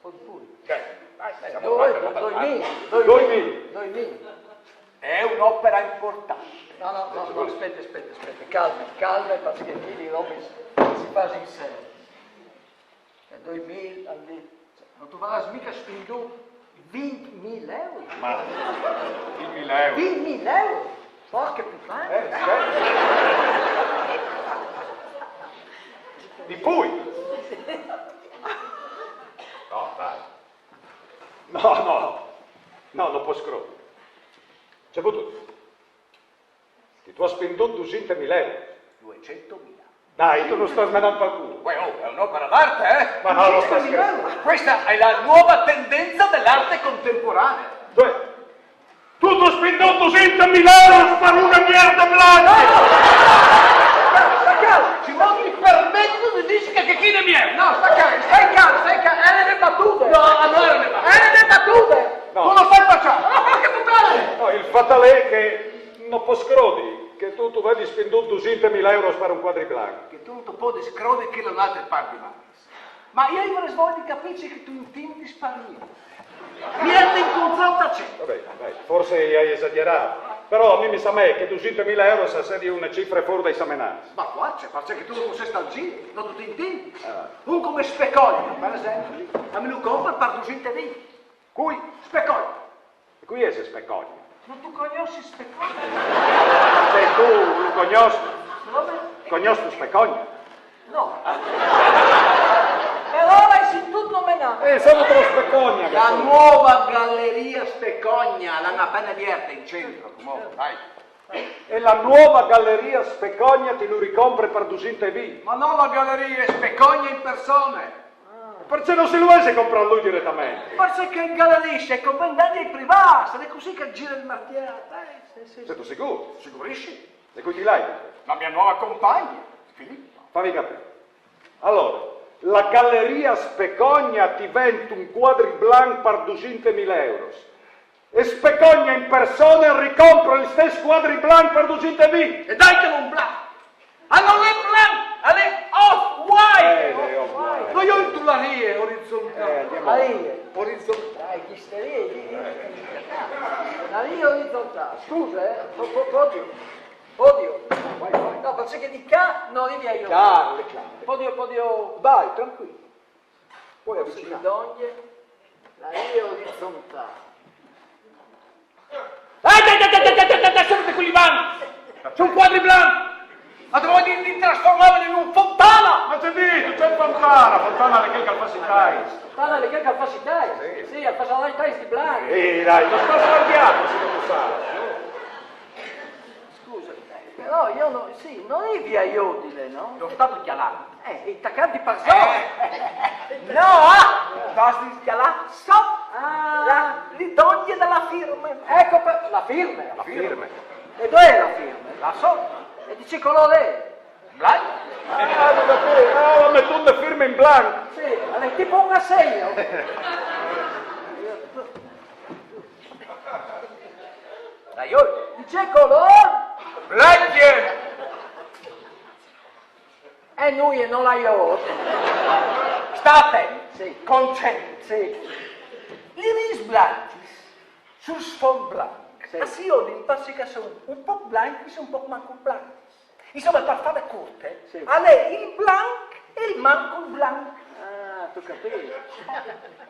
Oppure? Cioè, dai, dai, dai, dai, dai, dai. Doimila, doimila, doimila. È un'opera importante. No, no, no, no, aspetta, aspetta, aspetta, calma, calma, perché qui le robe si fa in serio. Cioè, doimila, al di- cioè, non tu varràs mica spindût vintimila euro? Ma vintimila euro? Vintimila euro? Porca puttana! Eh, certo. Di più? No, dai. No, no. No, non posso credere. C'è avuto. Che tu âs spindût dusinte mil euros. Duecentomila. Dai, tu non stai menant pel cul. Uè, oh, è un'opera d'arte, eh? Ma no, non sta scherzando. Questa è la nuova tendenza dell'arte contemporanea. Cioè, tu tu spindût dusinte mil euros per una mierda blanca! Sta calmo, ci vuole il permesso di dire che chi ne mi è. No, sta calmo, stai calmo, stai calmo, erano le battute. No, non erano le battute. Erano le battute. No. Tu non stai facendo. Ma porca puttana! No, il fatal è che non posso credere che tu tu vedis spindût dusinte mil euros per un quadri blanc. Che tu non puoi scrodere che non altri parli male. Ma io vorrei svolgere di capire che tu intindi sparire. Mi hanno incontrato a cena. Vabbè, dai, forse hai esagerato. Però a me mi sa me che dusintemila euros sarebbe una cifra fuori dai semenars. Ma forse, perché tu non sei stalgì, non tu ti intendi. Un come Specogna, per esempio, a me lo compra per dusintemila. Cui? Specogna. E cui è Specogna? Non tu conosci Specogna? Se tu lo conosci, Come? Conosci Specogna? No. Però l'hai sentito nominare. Eh, sono tra Specogna. La nuova galleria Specogna, l'hanno appena aperta in centro, come? Dai. E la nuova galleria Specogna ti lo ricompre per dusinte mila. Ma non la galleria, è Specogna in persona. Perché non si lo vuole comprare lui direttamente? Forse che in galleria si è convendendo ai privati, è così che gira il martiale. Dai, sì, sì. Sei sicuro? Sicurissimo. E quindi l'hai? La mia nuova compagna, Filippo. Fammi capire. Allora, la galleria Specogna ti vend un quadri blanc per dusintemila euros. E Specogna in persona ricompra il stesso quadri blanc per dusintemila. E dai che non bla. Ah, non è blanc, è off-white. Eh, è off-white. No, io in tu la rie orizzontale. Eh, andiamo. La rie orizzontale. Dai, chi stai lì? La rie orizzontale. Scusa, eh. Po- po- Podio. Podio. No, perché di qua non arrivi io. Chiaro, è chiaro. Podio, podio. Dai, tranquillo. Puoi avvicinare. Donghe. La rie orizzontale. Dai, dai, dai, dai, dai, dai, dai, dai, subito con l'Ivan! C'è un quadri blanc! Ma te vuoi dire di trasformarlo in un fontana? Ma c'è detto, c'è fontana, fontana le che al fa i tais. Fontana le che al fa i tais? Sì, al fa i tais di blanc. Eh, dai, non sta sbagliando, se non lo sa. Scusa, però io no, sì, non è via Iodile, no? Lo stato chialante. Eh, i taccanti Parsò! No, ah! Basta di scalare sotto Ah, la, li toglie dalla firma. Ecco per, la firma. La firma. E dove è la firma? Là sotto. E di che colore è? Blanco. Ah, ho capito. Ah, la metto una firma in blanco. Sì, è tipo un assegno. Dai, oh. Di che colore? Blanche. E noi non la io. State. Sì. Concentrati. Sì. I ris blanchis sul sfond blanc. Sì. Ma se io li impassi che sono un po' blanchi, sono un po' manco blanchi. Insomma, per fare corte, Sì. A lei il blanc e il manco blanc. Ah, tu capisci.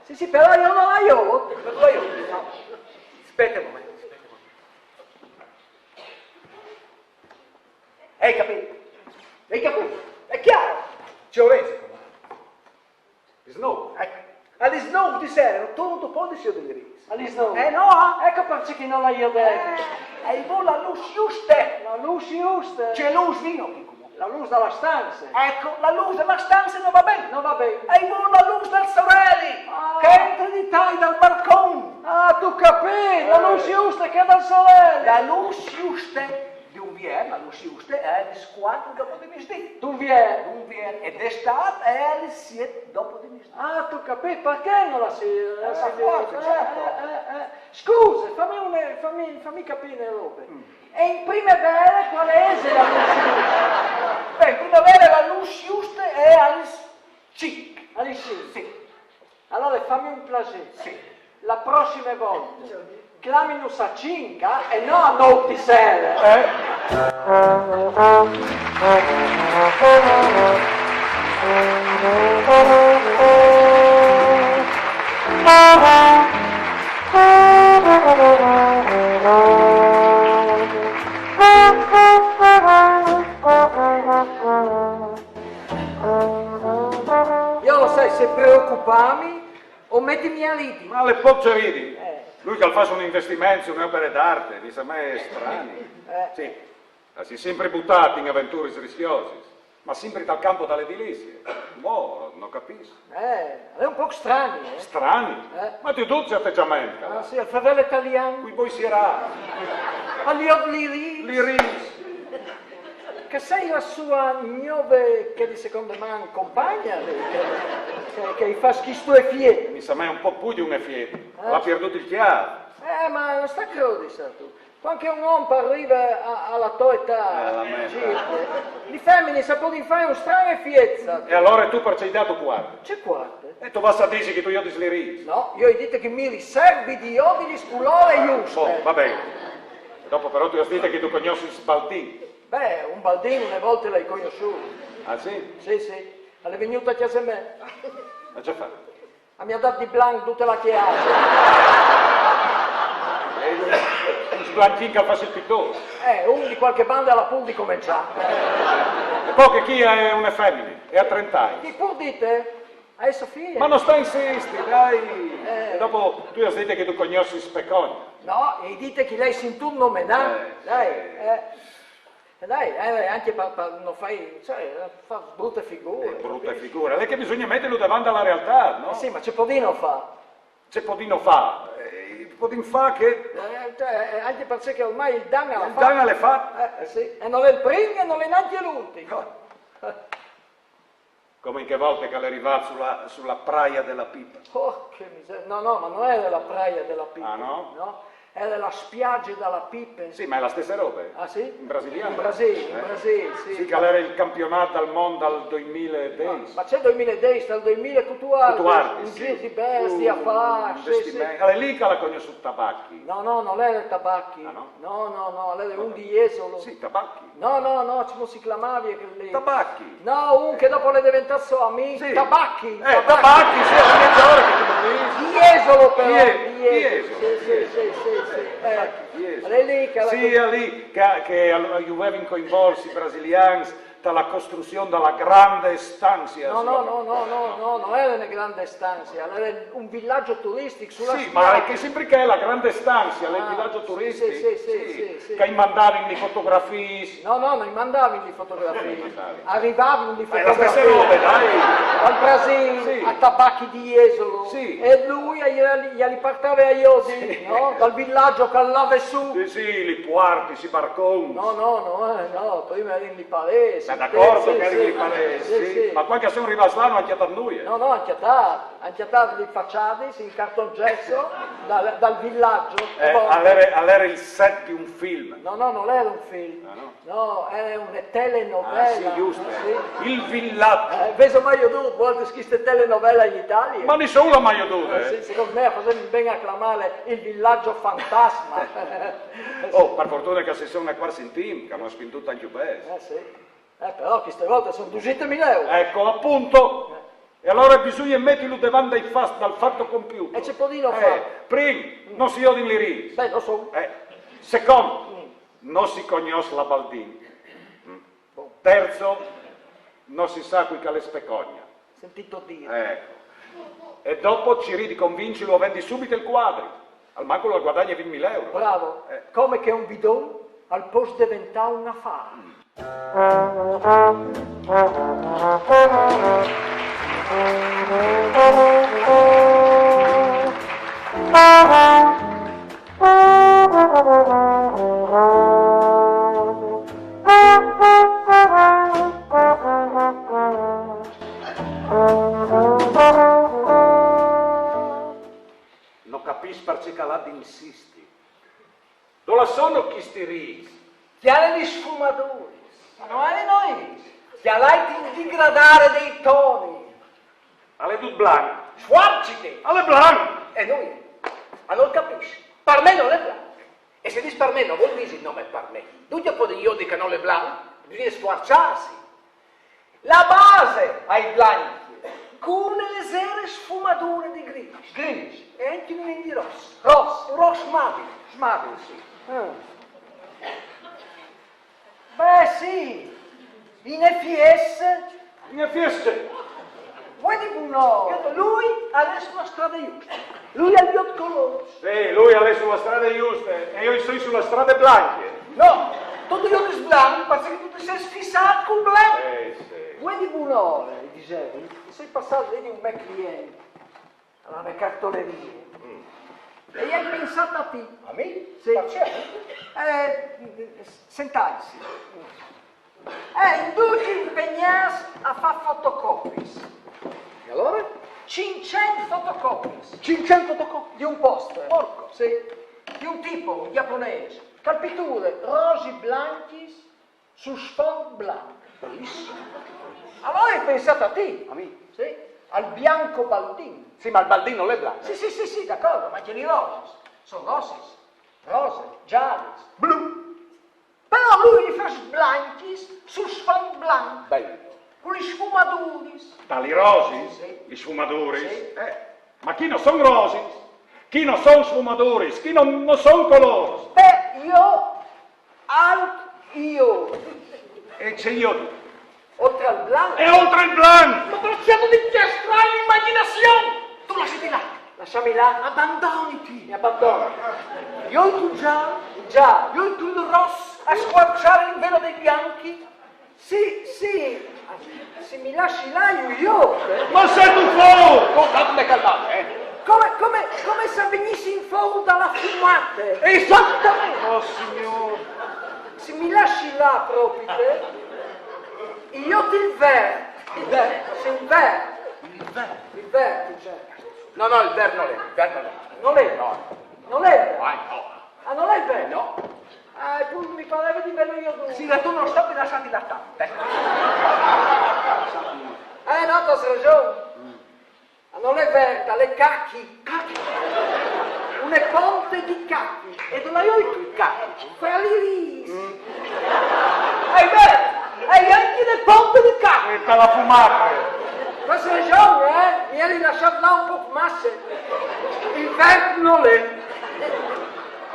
Sì, sì, però io non la io. Ma tu hai no. Aspetta un momento, aspetta un momento. Hai capito? Hai capito? È chiaro? Ci ho reso. Snow. Ecco. Al Snow di sera, tu non tu puoi dire di ris. Al Snow. Eh no, ah. Ecco perché non la io detto. E i vûl la lûs juste. La lûs juste. Ce lûs vino chi cumò? La lûs da la stanze. Eco, la lûs da la stanze no va ben. No va ben. E i vûl la lûs dal soreli, Ah. che e entre di tai dal barcon. Ah, tu capì, la lûs juste che dal soreli. La lûs juste di un vier, la lûs juste e je a lis cuatri dopo di misdì. Di un vier. Un vier, e d'estât e je a lis siet dopo di misdì. Ah, tu capì, parcè no la si... la Eh, si forse, certo. Eh, eh, eh. Scuse, fami, une, fami, fami capì une robe. E in primevere quale ese la lûs juste? Ben, in primevere la lûs juste e je a lis cinc. A lis cinc. Sì. Alore fami un plasê. Sì. La prossime volte claminus a cinc e no a nûf di sere. Eh? Jo, sai, se preocupâmi o meti a ridi. Ma al è pôc ce ridi. Eh. Lui che al fâs un investiment su une opere d'arte, mi somee strani. Eh. Sì, al si è simpri butât in aventuris riscjosis, ma simpri tal campo da la edilizie. Boh, no capìs. Eh, al è un pôc strani, eh. Strani? Eh. Ma tu dut ce ategjament, che al à. Ah, sì, al fevele talian. Cui boi sierâts. Al jot lirîs. Lirîs. Che sei la sua gnove, che di seconde man, compagna, che, che, che i fâs chest efiet. Mi somee un pôc plui di un efiet. Al à pierdût il cjâf. Eh, ma no sta crodi, sâstu. Cuant che un om al rive a, a la tô etât, Eh, la mê etât. Gildo, lis feminis a podin fâ un stran efiet, sâstu. E alore tu parcè i âstu cuarte? Ce cuarte? E tu vâs a dî che tu jodis lirîs. No, jo o ai dit che mi riservi di jodilis cu la ore juste. Bon, va ben. Dopo però tu âs dit che tu cognossis Baldin. Beh, un Baldin une volte lu ai cognossût. Ah sì? Sì, sì. Al è vignût a cjase mê. Ma ce fâ? Al mi à dât di blanc dute la cjase. Eh, un sblanchin che al fâs il pitôr. Eh, un di cualchi bande al à pûr di començâ. E po che chi e je une femine, e à trente agns. Chi pûr dite? A je Sofie. Ma no sta insisti, dai. Eh. E dopo tu âs dit che tu cognossis Specogna. No, o ai dit che lu ai sintût nomenâ. Eh, Dai, sì. eh. E dai, eh, ancje par, par no fâi, cioè, fâ brute figure. Eh, brute capìs? Figure. Al è che bisugne metili devant a la realtât, no? Eh sì, ma ce podìno fâ? Ce podìno fâ? Eh, podìn fâ che... Eh, cioè, eh, ancje parcè che ormai il dan al è Il fat. dan al è fat. Eh, sì. E nol è il prin e nol è nancje l'ultin. No. Come in chê volte che al è rivât su la, su la Praia de la Pipa. Oh, che miseria. No, no, ma no jere la Praia de la Pipa. Ah, no? No? Jere la spiaze de la Pipe. Sì, ma e je la stesse robe. Ah, sì? In brasilian. In Brasil, in Eh? Brasil, sì. Sì, che al jere il campionât dal mont dal doi mil e dîs. Ma ce doi mil e dîs, dal doi mil e cutuardis, Cutuardis, un sì. zîr di bestiis, Un afârs, sì, sì. investiment. Al è li che al à cognossût Tabachi. No, no, nol jere Tabachi. Ah, no? No, no, no, al jere un di Jesolo. Sì, Tabachi. No, no, no, cemût si clamave chel li? Tabachi. No, un che dopo al è deventât so amì. Sì. Tabachi. Eh, Tabachi, sì, al è mieç ore che tu mi dîs. Di Jesolo però. Ie-, Di Jesolo. Jesolo, Sì, sì, sì, sì, sì. Eh. Jesolo. Al è li che al à... Sì, al è li che, che al, al juvevin coinvolts i brasilians ta la costruzion da la grande stanzia. No, no, no, no, no, no, no jere une grande stanzia, jere un vilagjo turistic su la Sì, spiaze. ma al è simpri chê la grande stanzia, il Ah, vilagjo sì, turistic. sì, sì, sì, sì. Che i mandavin lis fotografiis. No, no, no i mandavin lis fotografiis. Mandavin. A rivavin lis Ma è la stessa fotografiis. roba, dai. Dal Brasil Sì. a Tabachi di Jesolo. Sì. E lui i, i, i li puartave a jodi, Sì. No? Dal vilagjo che al lave sù. Sì, sì, lis puartis, i barcons. No, no, no, eh, no, prime a jerin lis parêts. Ma d'acuardi Sì, che a jerin sì. lis parêts, Sì, sì. sì. Ma cuant che a son rivâts là no àn cjatât nuie. No, no, a àn cjatât, a àn cjatât lis façadis in cartongesso dal, dal vilagjo. Eh, Bon. al jere, al jere il set di un film. No, no, nol jere un film. Ah, no? No, jere une telenovele. Ah, sì, just. Sì. Il vilagjo. Eh, vêso mai jodût voaltris cheste telenovele in Italie? Ma nissun le à mai jodude, Eh, sì, eh? secont me a fasevin ben a clamâle il vilagjo fantasma. Oh, par fortune che si son ancje sintûts, che a àn spindût ancje bêçs. Eh, sì. Eh, però cheste volte a son dusinte mil euro. Eco, apont. E alore bisugne metilu devant dai fats, dal fato compiuto. E ce podìno Eh, fâ? Prin, no si jodin lirîs. Ben, no so. Eh, secont, no si cognòs la Baldin. Terzo, no si sa cui che al è Specogna. Sintît dî. Eco. E dopo cirî di convincilu a vendi subit il cuadri. Al manco al guadagna vint mila euro. Bravo. Eh. Come che un bidon al pos deventà un afar. No capìs parcè che al à d'insistì. Dulà sono chisti rîs? Cjale lis sfumaduris. Ma no ai nois. Cjalait in digradâ dai toni. Al è dut blanc. Sfuarciti. Al è blanc. E nol capìs. Par me nol è blanc. E se al dîs par me, nol vûl dî nome par me. Ducj a podin jodi che nol è blanc, bisugne sfuarçâsi. La base e je blancje, cun une lizere sfumadure di grîs. Grîs. E ancje un di ros. Ros. Un ros smabil. Smabil, sì. Eh. Beh, sì. In efiets. In efiets. Vuê di bunore, lui al è su la strade juste. Lui al viôt colôrs. Sì, lui al è su la strade juste e jo o soi su la strade blancje. No, tu tu viodis blanc parcè che tu ti sês fissât cul blanc. Eh, sì. Vuê di bunore, o disevi, o soi passât li di un me client, a la me cartolerie. Mm. E o ai pensât a ti. A mi? Sì. Parcè? Eh, sentaitsi. Eh, inducj impegnâts a fâ fotocopiis. E alore? Cinccent fotocopiis. Cinccent fotocopiis? Di un poster. Porco. Sì. Di un tipo, un gjaponês, che al piture rosis blancjis su sfont blanc. Belissim. Alore o ai pensât a ti. A mi? Sì. Al Bianco Baldin. Sì, ma il Baldin nol è blanc. Sì, sì, sì, sì, d'acuardi, ma ancje lis rosis a son rosis, roses, zâlis, blu. Però lui lis fâs blancjis su sfont blanc. Bel. Cu lis sfumaduris. Lis rosis? Sì. Lis sfumaduris? Sì. Eh, ma chi no son rosis, chi no son sfumaduris, chi no, no son colôrs. Beh, jo, alt jo. E ce jo? Oltri al blanc. E oltri al blanc! Ma parcè tu ti cjascris la imagjinazion? Tu lassimi lâ. Lassimi lâ. Abandoniti. Mi abandoni. Jo o ai il zâl. Il zâl. Jo o ai il ros. A sfuarçâ il velo dai bianchi. Sì, sì. Se mi lassi lâ, jo, jo. Ma sêstu fûr! Calmâti, calmâti, eh. Come, come, come se al vignìs fûr da la fumate. Esatamente. Oh, Signôr. Se mi lassi lâ propit, jo ti vert. Il vert? Sì, il vert. Il vert. Il vert, cioè. No, no, il vert nol è, il vert nol è. Nol è? No. Nol è? Ah, no. Ah, nol è vert? No. Ah, e po mi pareve di vêlu jodût. Sì, ma tu no sta lassâti lâ tant, eh. Eh, no, tu âs reson. Ma nol è vert, al è cachi. Cachi? Une ponte di cachi. E dulà âstu i cachi? Fra lis rîs. Mm. E ben, e je ancje une ponte di cachi. E te la fumate. Tu âs reson, eh? Mi jeri lassât lâ un pôc masse. Il vert nol è.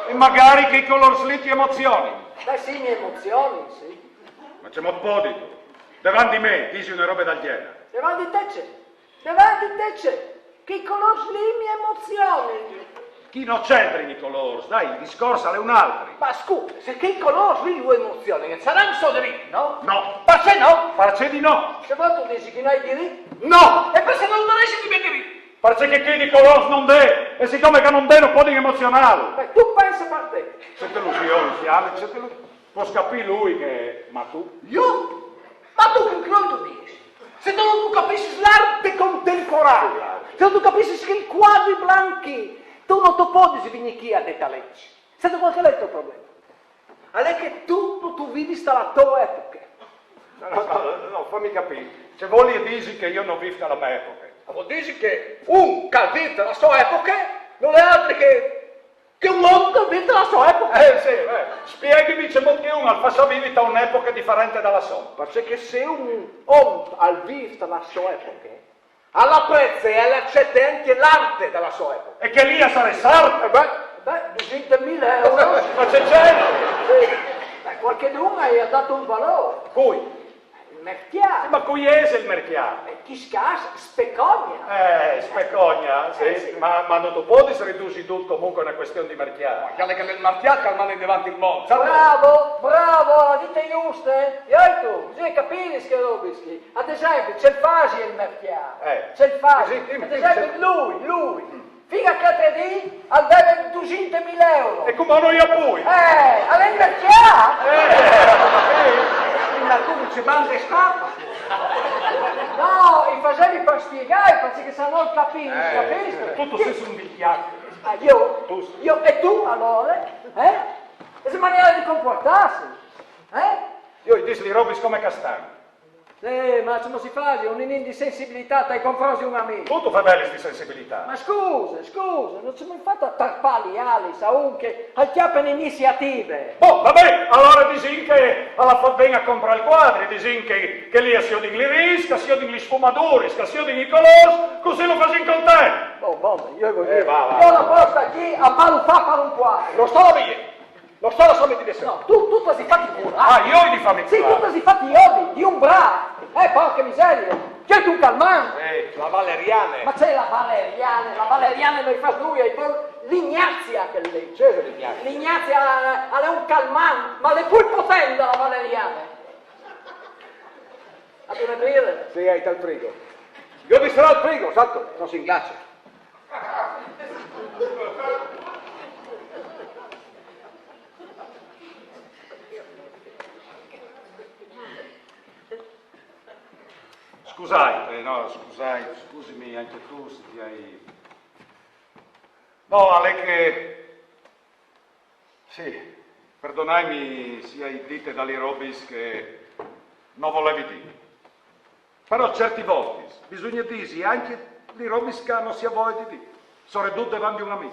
E magari chei colôrs li ti emozionin. Beh, sì, mi emozionin, sì. Ma cemût podistu, devant di me, dî une robe dal gjenar? Devant di te ce? Devant di te ce? Chei colôrs li mi emozionin. Chi no centrin i colôrs, dai, il discors al è un altri. Ma scuse, se chei colôrs li lu emozionin, al sarà un so dirit, no? No. Parcè no? Parcè di no? Se vûstu dî che nol ai dirit? No! E parcè nol varès di vê dirit? Parcè che chei di colôrs no 'nd è, e sicome che no 'nd è no podin emozionâlu. Beh, tu pense par te. Ce delusion, Alex, ce delusion. Pos capî lui che, ma tu? Jo? Ma tu ce crodistu? Se tu no tu capissis l'art contemporanea, se no tu capissis chei cuadris blancs, tu no tu podis vignî chi a detaleggi. Sêstu, cuâl che al è il to probleme? Al è che tu no tu vivis ta la tô epoche. No, no, no, no, fami capî. Ce vûl dî che jo no vîf ta la mê epoche? Al vûl dî che un che al vîf ta la sô epoche nol è altri che che un om che al vîf ta la sô epoche. Eh, sì, eh. Spieghimi cemût che un al fâs a vivi ta une epoche diferente da la sô. Parcè che se un om al vîf ta la sô epoche, al apreze e al acete ancje l'art da la sô epoche. E chê li a sarès art? Eh beh, beh, dusinte mil euros. Ma ce c'entre? Sì. Beh, cualchidun i à dât un valôr. Cui? Mercjât. Sì, ma cui isal il mercjât? Eh, chest ca, Specogna. Eh, Specogna, sì. Eh, sì. Ma, ma no tu puedis ridusi dut comunque a une cuestion di mercjât. Ma al è il mercjât che al manda indevant il mont. Bravo, bravo, âs dit juste. E tu, sì, capissis chestis robis chi. Ad esempli, ce fâs il mercjât? Eh. Ce fâs? Sì, sì, sì, sì. Ad esempli, lui, lui. Fin chel altri dì al veve dusinte mil euros. E cumò no i à plui? Eh, al è in mercjât! Eh, eh. Ma tu ce bande scarpe? No, i fasevi par spiegâi, parcè che se no no capìs, eh, capìs? Tu, tu sês un vigliacco. Ah, jo? Tu. Jo, e tu alore? Eh? Cheste maniere di compuartâsi, eh? Jo i dîs lis robis come che a stan. Eh, ma cemût si fâs, un ninin di sensibilitât tai confronts di un amì? Tu, tu fevelis di sensibilitât. Ma scuse, scuse, no cemût fâstu a tarpâ lis alis a un che al cjape une iniziative? Bon, va ben, alore disìn che al à fat ben a comprâ il cuadri, disìn che, che li a siodin lis rîs, che a siodin lis sfumaduris, che a siodin i colôrs, cussì lu fasìn content. Bon, bon, jo o voi. Eh, va, va. Jo no pues stâ chi a balutâ par un cuadri. No sta ben. No sta lassâmi dî. No, tu, tu tu âs di fâti curâ. Ah, jo o ai di fâmi curâ? Sì, tu tu âs di fâti jodi, di un brâf. Eh, porca miseria. Cjolti un calmant. Eh, la valeriane. Ma ce, la valeriane, la valeriane no i fâs nuie, i vûl l'Ignazia, chel li. Ce isal l'Ignazia? L'Ignazia, eh, al è un calmant, ma al è plui potent de valeriane. Âstu une bire? Sì, e je tal frigo. Jo o ai di serâ il frigo, sâstu, se no si inglace. Scusait, eh, no, scusait, scusimi ancje tu se ti ai... No, al è che... Sì, perdonaimi se i ai dit da lis robis che no volevi dî. Però ciertis voltis bisugne dî ancje lis robis che no si à voie di dî, soredut devant di un amì.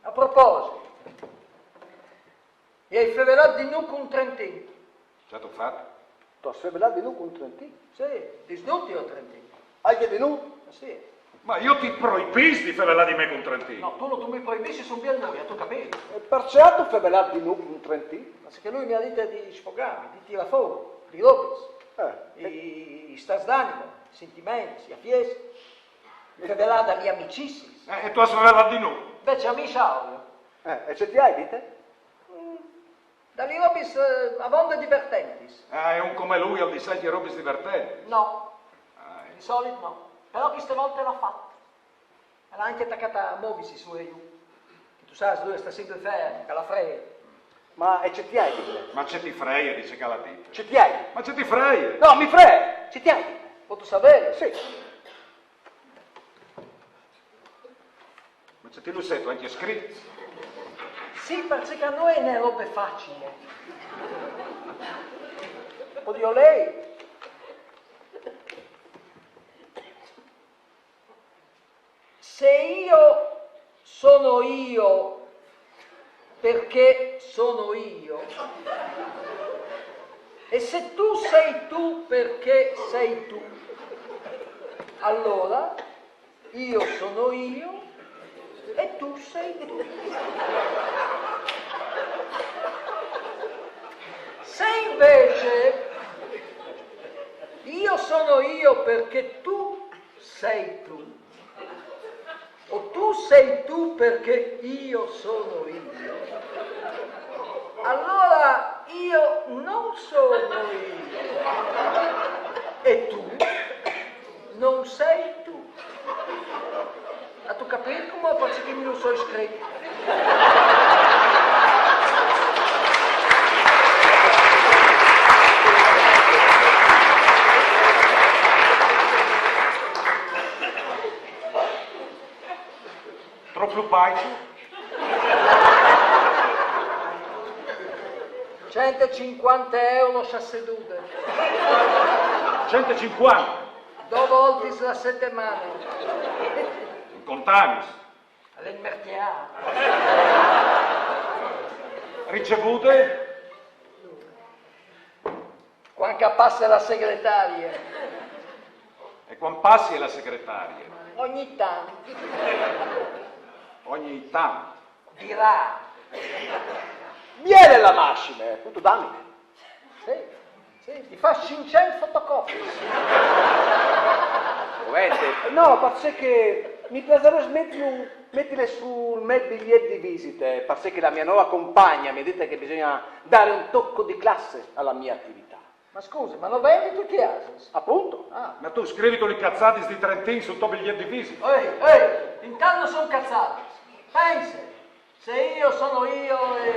A proposit, i ai fevelât di nô cun Trentin. Ce âstu fat? Tu âs fevelât di nô cun Trentin? Sì, disdut jo, Trentin. Ancje di nô? Eh, sì. Ma jo ti proibìs di fevelâ di me cun Trentin. No, tu no tu mi proibissis un biel nuie, âstu capît? E parcè âstu fevelât di nô cun Trentin? Parcè che lui mi à dit di sfogâmi, di tirâ fûr lis robis. Eh, i, i, i stâts d'animo, i sintiments, i afiets. Fevelâ da lis amicissiis. Eh, e tu âs fevelât di nô? Invezit a mi, Saurio. Eh, e ce ti ai dit? Mm, da lis robis, eh, avonde divertentis. Eh, e un come lui al dîs ancje robis divertentis? No. Ah, eh. Di solit no. Però cheste volte al à fat. Al à ancje tacât a movisi sù e jù. Che tu sâs, lui al sta simpri ferm, che lu free. Ma e ce ti ai dit? Ma ce ti free, dîs che al à dit. Ce ti ai dit? Ma ce ti free? No, mi free! Ce ti ai dit? Puedio savê? Sì. Ma ce ti lu sêstu ancje scrit? Sì, parcè che no je une robe facile. Puedio lei? Se io sono io perché sono io, e se tu sei tu perché sei tu, allora io sono io e tu sei tu. Se invece io sono io perché tu sei tu, o tu sei tu perché io sono io, allora io non sono io e tu non sei tu. Âstu capît cumò parcè che mi lu soi scrit? Trop lu paisi? Cent e cincuante euros a sedude. Cent e cincuante? Dôs voltis la setemane. Contâmis. Al è in mercjât. Ricevude? Cuant che e passe la segretarie. E cuant passie la segretarie? Ogni tant. Ogni tant. Di râr. Miele la massime, apont dami. Sì, sì, ti fa cinccent fotocopiis. Ovente. No, parcè che mi piasaria mettere un, mettere sul me biglietto di visita, parcè che la mia nuova compagna mi ha detto che bisogna dare un tocco di classe alla mia attività. Ma scusi, ma no vendit cjasis? Appunto. Ah. Ma tu scrivit li cazzadis di Trentin sul to bigliet di visita. Ehi, ehi, intant no son cazzadis. Pense, se io sono io e, e,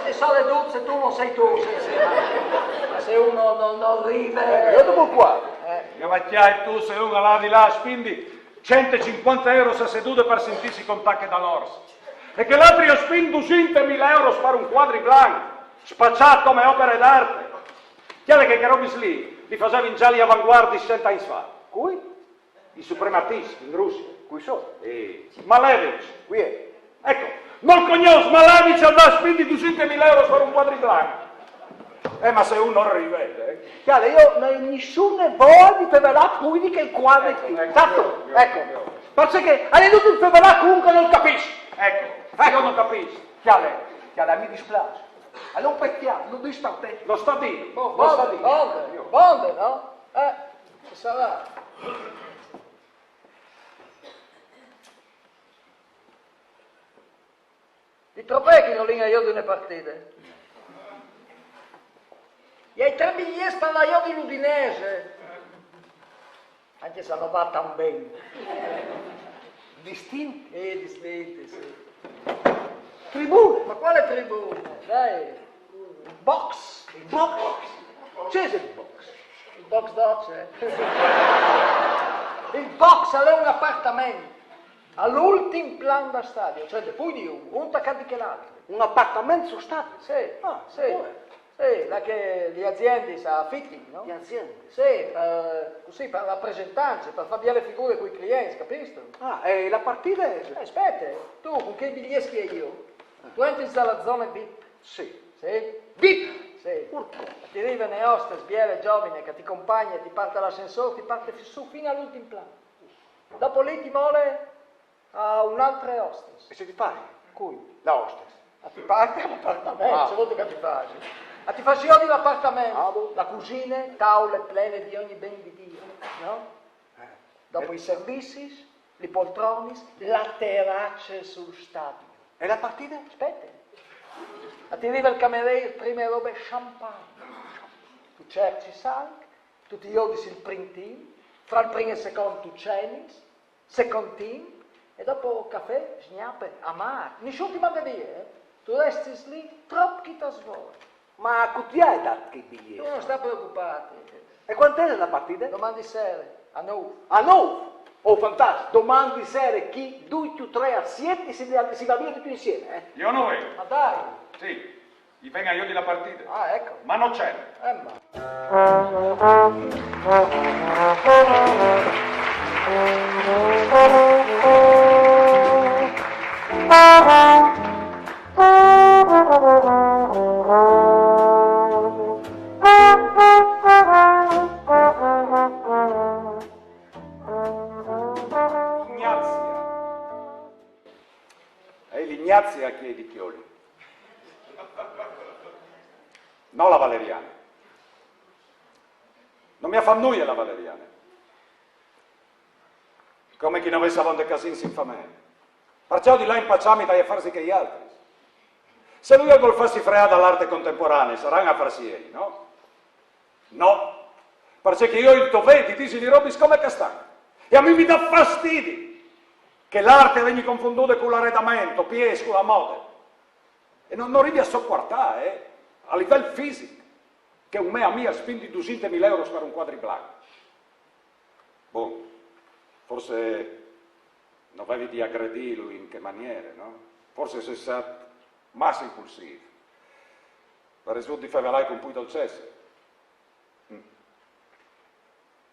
e, e sole Duzze, tu non sei tu, sì, sì, ma, ma se uno non, non rive... Io dopo qua. Eh, Che va chiaro, tu sei un là di là, spindi centocinquanta euro a seduta per sentirsi contare da l'Ors. E che l'altro io spendo duecentomila euro per un quadro blanco, spacciato come opera d'arte. Chiaro che che robis lì li facevi già gli avanguardi cento anni fa. Cui? I suprematisti in Russia. Cui sono? Eh, Malevich. Qui è. Ecco, non conosco Malevich, al va a spendere duecentomila euro per un quadro blanco. Eh, ma se uno rivede, eh. Chiaro, io non ho nessuna voglia di fevelare più di quel quadro qui. Esatto, ecco. Parcè che allora tutti fevelare comunque non capisco. Ecco, io non capisco. Chiaro, chiaro, mi dispiace. Allora per chiaro, non sta a te. Lo sta dire, bon, lo sta bon, dire. bon, bon, no? Eh, ci sarà. Di troppo che non linea io di una partita. E hai tre biglietti per la io di l'Udinese. Anche se non va tan ben. Distinti. Eh, distinti, sì. Tribune. Ma quale tribune? Dai. Box. Il box. C'è il box? Il box doce? Il box è un appartamento all'ultimo piano del stadio, cioè di più di uno, un attaccante che l'altro. Un appartamento sul stadio? Sì, Ah, sì, dove? Sì, là che le aziende sa fitting, no? Le aziende. Sì, eh, così per rappresentanze, per fare belle figure con i clienti, capisci? Ah, e la partita è... Eh, aspetta, tu con che biglietti hai io? Tu entri nella zona vip, Sì. sì? Vip! Sì. Urco. Ti arriva una hostess, bella, giovane, che ti accompagna, ti parte all'ascensore, ti parte su fino all'ultimo piano. Dopo lì ti mole a un'altra hostess. E se ti fai? Cui? La hostess. Ma ti parte l'appartamento, Ah. Secondo che ti fai? Ma ti faccio io l'appartamento. Ah, boh. La cucina, tavole piene di ogni ben di Dio, no? Eh. Dopo i servizi, le poltrone, la terrazza sul stadio. E la partita? Aspetta. Ma ti arriva il cameriere, prima roba champagne. Tu cerchi salg, tu ti ordini il printin, fra il primo e il secondo tu ceni, secondin, e dopo caffè, sgnappe, amaro. Nessuno ti manda via, eh? Tu resti lì, troppo che ti svoli. Ma cu ti hai dato che Tu biglietto? non sta preoccuparti. E quant'è la partita? Domani sera, a noi. A nove! Oh, fantastico! Domani sera chi due più tre a sette si, si va via tutti insieme, eh? Io noi. Ma dai! Sì, gli venga io di la partita. Ah, ecco. Ma non c'è. Eh, ma... Ignazia. È l'Ignazia che è di Chioli. No la valeriana. Non mi fa nulla la valeriana. Come chi non avesse avonde casins in famiglia. Perciò di là impacciami dai affari che gli altri. Se lui vuol farsi freare dall'arte contemporanea, saranno affari siei, no? No, perché io ho il dovere di dirgli le robe come che stanno. E a me mi dà fastidio che l'arte venga confonduta con l'arredamento, piesco, la moda. E non, non riesco a sopportare, eh, a livello fisico, che un me amico spendi duecentomila euro per un quadro blanco. Bon, forse non avevi di aggredirlo in che maniera, no? Forse sei stato massa impulsivo. Pare di fevelare con più dolcezza. Mm.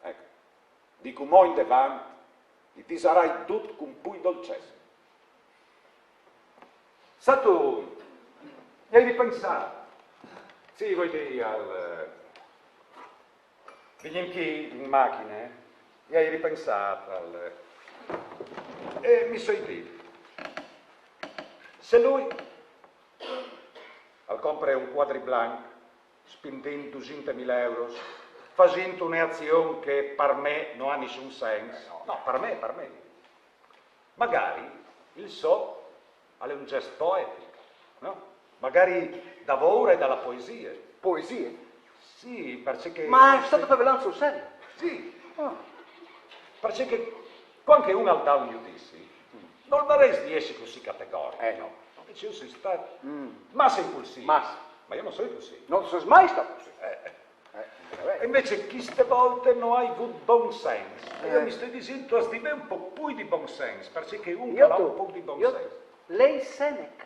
Ecco, di cumò in davanti, ti disarai tutto con più dolcezza. Sa tu, gli hai ripensato? Sì, vuoi dire al... Venendo qui in macchina, eh, gli hai ripensato al... E mi so detto, se lui al compra un quadro blanco, Spindint dusinte mil euros, fasint une azion che par me no à nissun sens. No, par me, par me. Magari il so al è un gest poetic, no? Magari da voura e da la poesie. Poesie? Sì, parcè che... Ma stait fevelant sul serio? Sì. Ah. Parcè che quand che un al dà un judizi, nol varès di jessi cussì categoric, eh, no? Parcè che jo o soi stât massa impulsiv. Massa. Ma jo no soi cussì. No sês mai stât cussì. Eh, eh. Eh, va ben. E invezit cheste volte no ai vût bon sens. E jo mi stoi disint, tu âs di vê un pôc plui di bon sens, parcè che un che al à un pôc di bon sens. Lei Seneca.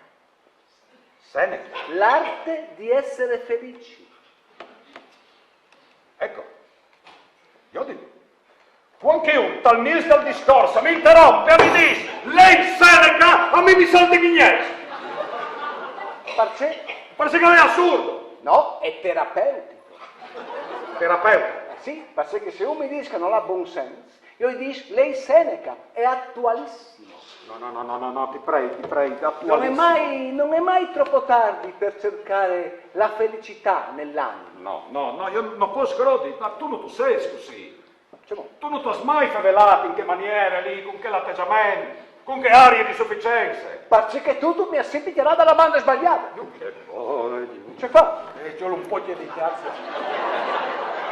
Seneca. L'arte di essere felici. Eco, jo o dîs, quand che un, tal mieç dal discors, mi interomp e mi dîs: «Lei Seneca», a mi mi salta i ghignets. Parcè? Parcè che al è assurd. No, al è terapeutico. Terapeutico? Eh sì, parcè che se un mi dîs che nol à bon sens, jo i dîs: «Lei Seneca, è attualissimo». No, no, no, no, no, no, ti prei, ti prei, attualissimo. Non è mai, non è mai troppo tardi per cercare la felicità nell'anima. No, no, no, jo no pues crodi, ma tu no tu sês cussì. Cemût? Tu no tu âs mai fevelât in chê maniere li, cun chel ategjament, cun chê arie di suficience. Parcè che tu, tu mi âs simpri cjalât da la bande sbaliade. Ce fâ? Eh, ci vûl un pôc di cjase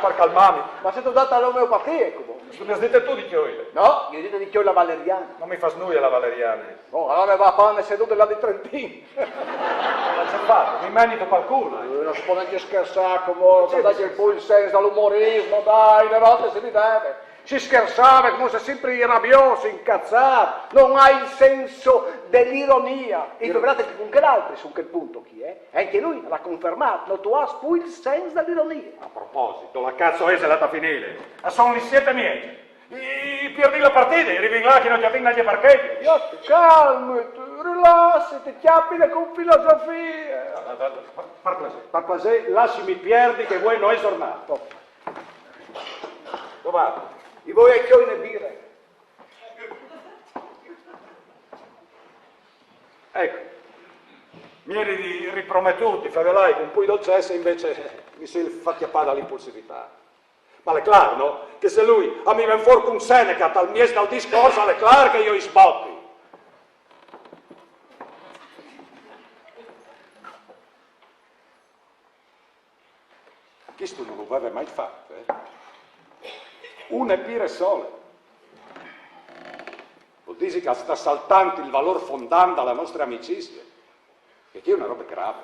par calmâmi. Ma sêstu dât a la omeopatie, cumò? Tu mi âs dit tu di cjolile. No, jo o ai dit di cjolile la valeriane. No mi fâs nuie la valeriane. Bon, alore va a fâ une sedude là di Trentin. Ma ce fâstu? Mi menistu pal cûl, eh? Eh, no si pues nancje scherçâ, cumò, dai, un pôc il sens dal umorismo, dai, une volte si rideve. Si scherçave, cumò sêstu simpri rabiôs, incazât, no âstu il sens de la ironie. E tu, guardât che cun chel altri, su chel pont chi, eh? E ancje lui al à confermât, no tu âs plui il sens de la ironie. A proposit, dulà cazzo êso lât a finî? A son lis siet e mieze. I, i pierdìn la partide, i rivìn là che no gavìn nancje parchegjo. Jo, calmiti, rilassiti, cjapile cun filosofie. Par, par, par plasê, par plasê, lassimi pierdi che vuê no je zornade. Dulà vâstu? Jo o voi a cjoli une bire. Eco, mi jeri riprometût di fevelâi cun plui dolcece, invezit mi soi fat cjapâ da la impulsivitât. Ma al è clâr, no? Che se lui al mi ven fûr cun Seneca tal mieç dal discors, al è clâr che jo i sboti. Chistu no lu veve mai fat, eh? Une pire sole. Vûl dî che al sta saltant il valôr fondant de nestre amicizie. E chi e je une robe grave.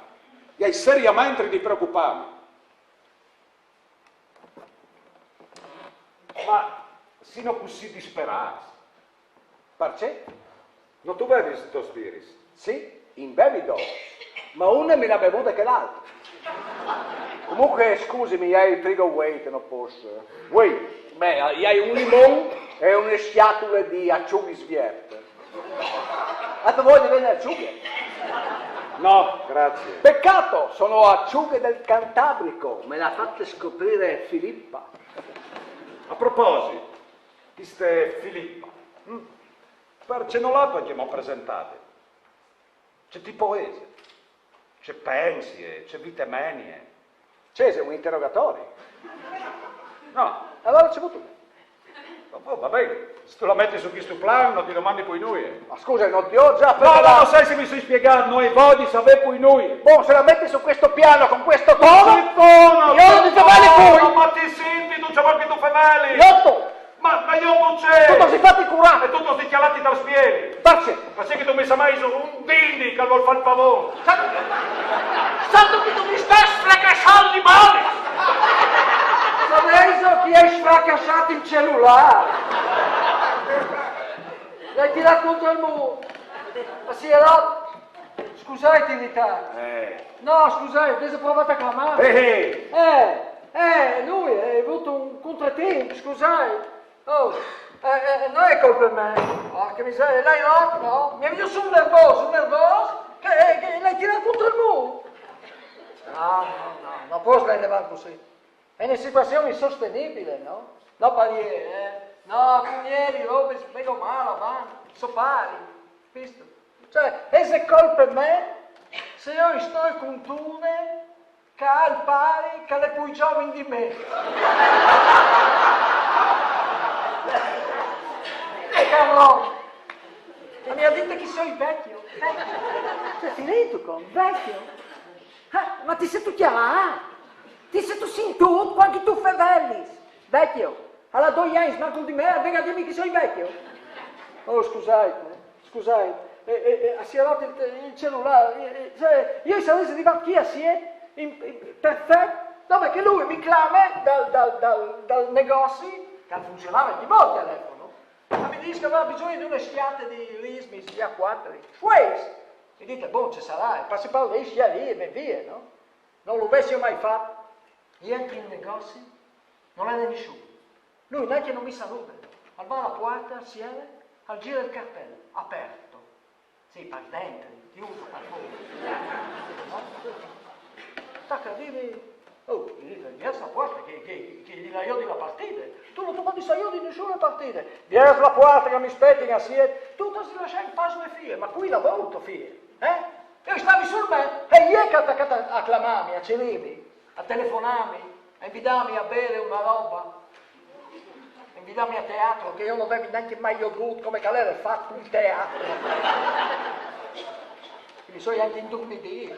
Jo o ai seriamentri di preocupâmi. Ma sino cussì disperâts? Parcè? No tu bevis dôs biris? Sì, in bevi dôs, ma une mi le à bevude chel altri. Comunque, scusimi, i ai il frigo vueit, no pues. Vueit? Ben, i ai un limon e une scjatule di acciughe svierte. Âstu voie di vê une acciughe? No, grazie. Peccato, sono acciughe del Cantabrico, me le ha fatte scoprire Filippa. A proposit, cheste Filippa, hm? Parcè no le âstu ancjemò presentade? Ce tipo ese? Ce pensie? Ce vite menie? Ce ese, un interogatori? No. Alore ce vûstu? Va, va ben, se tu le metis su chistu plan, no ti domandi plui nuie. Ma scuse, no ti ai za... No, no, no sâstu se mi soi spiegât, no ai voie di savê plui nuie. Bon, se le metis su chest plan, cun chest ton... Sì, no, no, jo no ti feveli plui! Ma ti sint, tu ce vûs che tu fevelis? Jo tu! Ma, ma jo no ce... Tu tu âs di fâti curâ! E tu tu âs di cjalâti dal spieli! Parcè? Parcè che tu mi someis un dindi che al vûl fâ il pavon! Sa-, sâstu che tu mi stâs fracassant lis manis! Savêso chi che al à fracassât il celulâr? Lu ai tirât cuintri il mûr! Ma sì, alore... Scusait, in ritart. Eh. No, scusait, o vês provât a clamâ? Eh, eh. Eh, eh, lui, eh, al à vût un contratimp, scusait. Oh, eh, eh, no je colpe mê. Porca miseria, l'ai rot, no? Mi è vignût sù un nervôs, un nervôs, che, eh, che lu ai tirât cuintri il mûr. No, no, no, no pues levâ cussì. E je une situazion insostenibile, no? No, pari, eh? No, cun jê robis, meno mâl, ma so pari, vistu? Cioè, ese colpe mê se jo o stoi cuntune Che ha il pari che l'è pui giovin di me. Carlo, e mi ha dite che soi vecchio. Vecchio. Cioè, finito con vecchio? Eh, ma ti sêstu cjalât? Ti sêstu sintût cuant che tu fevelis? Vecchio, al à doi agns mancul di me, al ven a dîmi che soi vecchio. Oh, scusait, eh. Scusait, eh, eh, eh, a si è rot il, il celulâr, eh, eh, cioè, jo i sarès rivât chi a siet, in, in, perfet, dome che lui mi clame dal, dal, dal, dal negozi, che al funzionave ancjemò il telefono, e mi dîs che al veve bisugne di une scjate di rismis, A cuatri. Pues, mi dite, bon, ce sarà, e passi par li, scjale e vie, no? No lu vessi mai fat. I entri in negozi, no l'è nissun. Lui nancje no mi salude. Al va a la puarte, al siere, al zire il cartel, aperto. Sì, par dentri, chiuso, par fora. No? Tac, al dîs, oh, al dîs, viers la puarte, che, che, che i ai jodì la partide. Tu no tu podis jodi nissune partide. Viers la puarte che mi spetin a siet. Tu tu âs di lassâ in pâs me fie, ma cui lavôr to fie, eh? Jo i stavi sul me, e je che al à tacât a, a clamâmi, a cirîmi, a telefonâmi, a invidâmi a bevi une robe, a invidâmi a teatri, che jo no vevi nancje mai jodût come che al jere fat un teatri. Mi soi ancje indurmidît.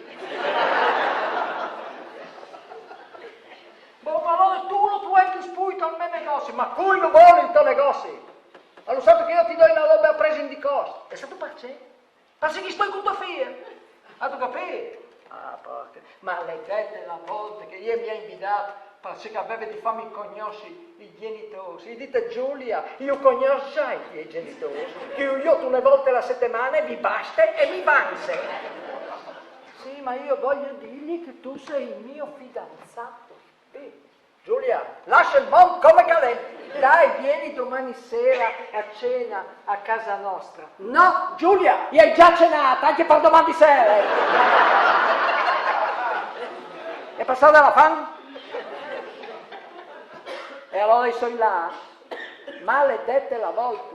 Bon, ma alore tu no tu entris plui tal me negozi, ma cui lu vûl in to negozi? Ma lu sâstu che jo ti doi une robe a presint di cost? E sâstu parcè? Parcè che i stoi cun to fie. Âstu capît? Ah, porca. Maledete la volte che jê mi à invidât, parcè che e veve di fâmi cognossi i gjenitôrs. I ai dite: Giulia, ju cognòs za i tiei gjenitôrs, che ju jodi une volte a la setemane, mi baste e mi vanze. Sì, ma jo o voio dîi che tu tu sês il gno fidanzât. Sì. Giulia, lassa il mont come che al è. Dai, vien domani sere a cene a cjasa nostra. No, Giulia, i ai za cenât, ancje par doman di sere. Al è passât la fam. E alore i soi lât. Maledete la volte.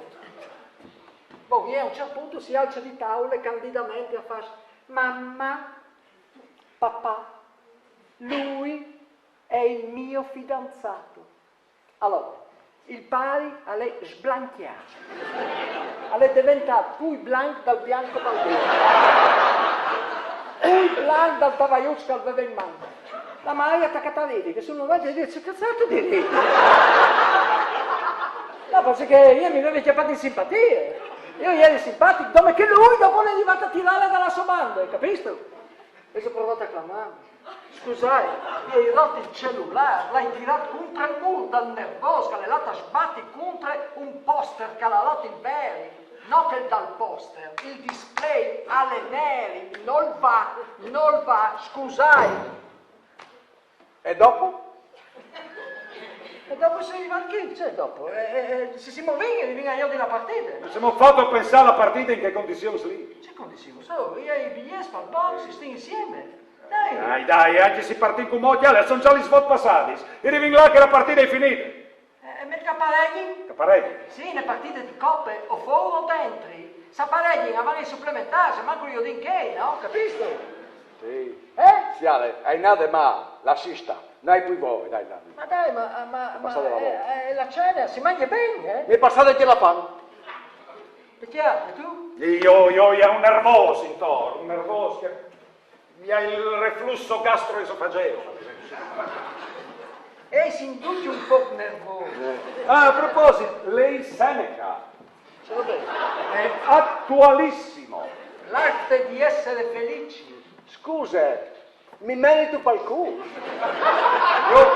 Bon, e a un ciert pont si alce di taule candidamente e al fâs: Maman, papà, lui è il mio fidanzato. Alore, il pari al è sblancjât. Al è deventât plui blanc dal bianco Baldini. Plui blanc dal tavaiuç che al veve in man. La mari e à tacât a ridi, che sun lât a dî: ce cazzo tu dici? No, parcè che jo mi vevi cjapât in simpatie. Jo i jeri simpatic, dome che lui dopo al è rivât a tirâle da la sô bande, capistu? E o ai provât a clamâ. Scusait, i ai rot il celulâr, lu ai tirât cuintri il mûr dal nervôs, che al è lât a sbati cuintri un poster che al à rot il veri, no chel dal poster, il display al è neri, nol va, nol va, scusait. E dopo? E dopo o soi rivât chi, ce dopo? Eh, eh, eh, se si movìn, i vin a jodi la partide. Ma ce m'âstu fat pensâ a la partide in chês condizions li? Ce condizions? Oh, i ai i biliets pal box, i stin insiemi. Dai. Dai, dai, ancje se i partìn cun mot, a son za lis vot passadis. I rivìn là che la partide e je finide. Eh, e met che a paregjin? Che a paregjin? Sì, une partide di cope, o fûr o dentri. Se a paregjin, a van ai suplementârs, e mancul jodìn chei, no? Capistu? Sì. Eh? Sì, ale, e je nade mâl, lassìn stâ. No i ai plui voie, dai, dai. Ma dai, ma, ma, ma, eh, eh, la cene si mangje ben, eh? Mi è passade ancje la fam. Parcè, e tu? Jo, jo, jo, un nervôs intor, un nervôs che mi à il reflusso gastroesofageo. Eh, si induce un pôc nervôs. Ah, a proposit, lei Seneca. È attualissimo. L'arte di essere felici. Scuse, mi menistu pal cûl? Jo?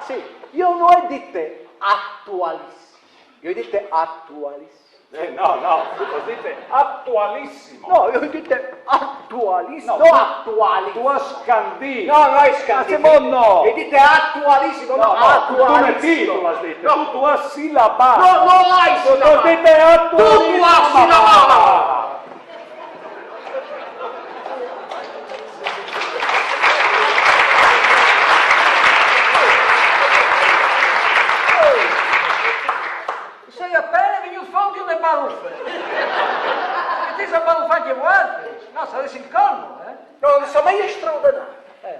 Sì, jo no ai dite attualissimo. Jo ai dite attualissimo. Eh, no, no, tu âs dite attualissimo. No, jo ai dite attualissimo, no, tu, attualissimo. Tu âs scandît. No, no ai scandît. Ma Simon, no. Ai dite attualissimo, no, no, tu no attualissimo. Tu no âs dite, no. Tu, tu âs silabât. No, no ai silabât. Tu âs dite attualissimo. Tu, tu âs silabât. Soi a pene vignût fûr di une barufe. E ti sês barufâts ancje vualtris? No, al sarès il colmo, eh? No, al sarès straordenari. Eh.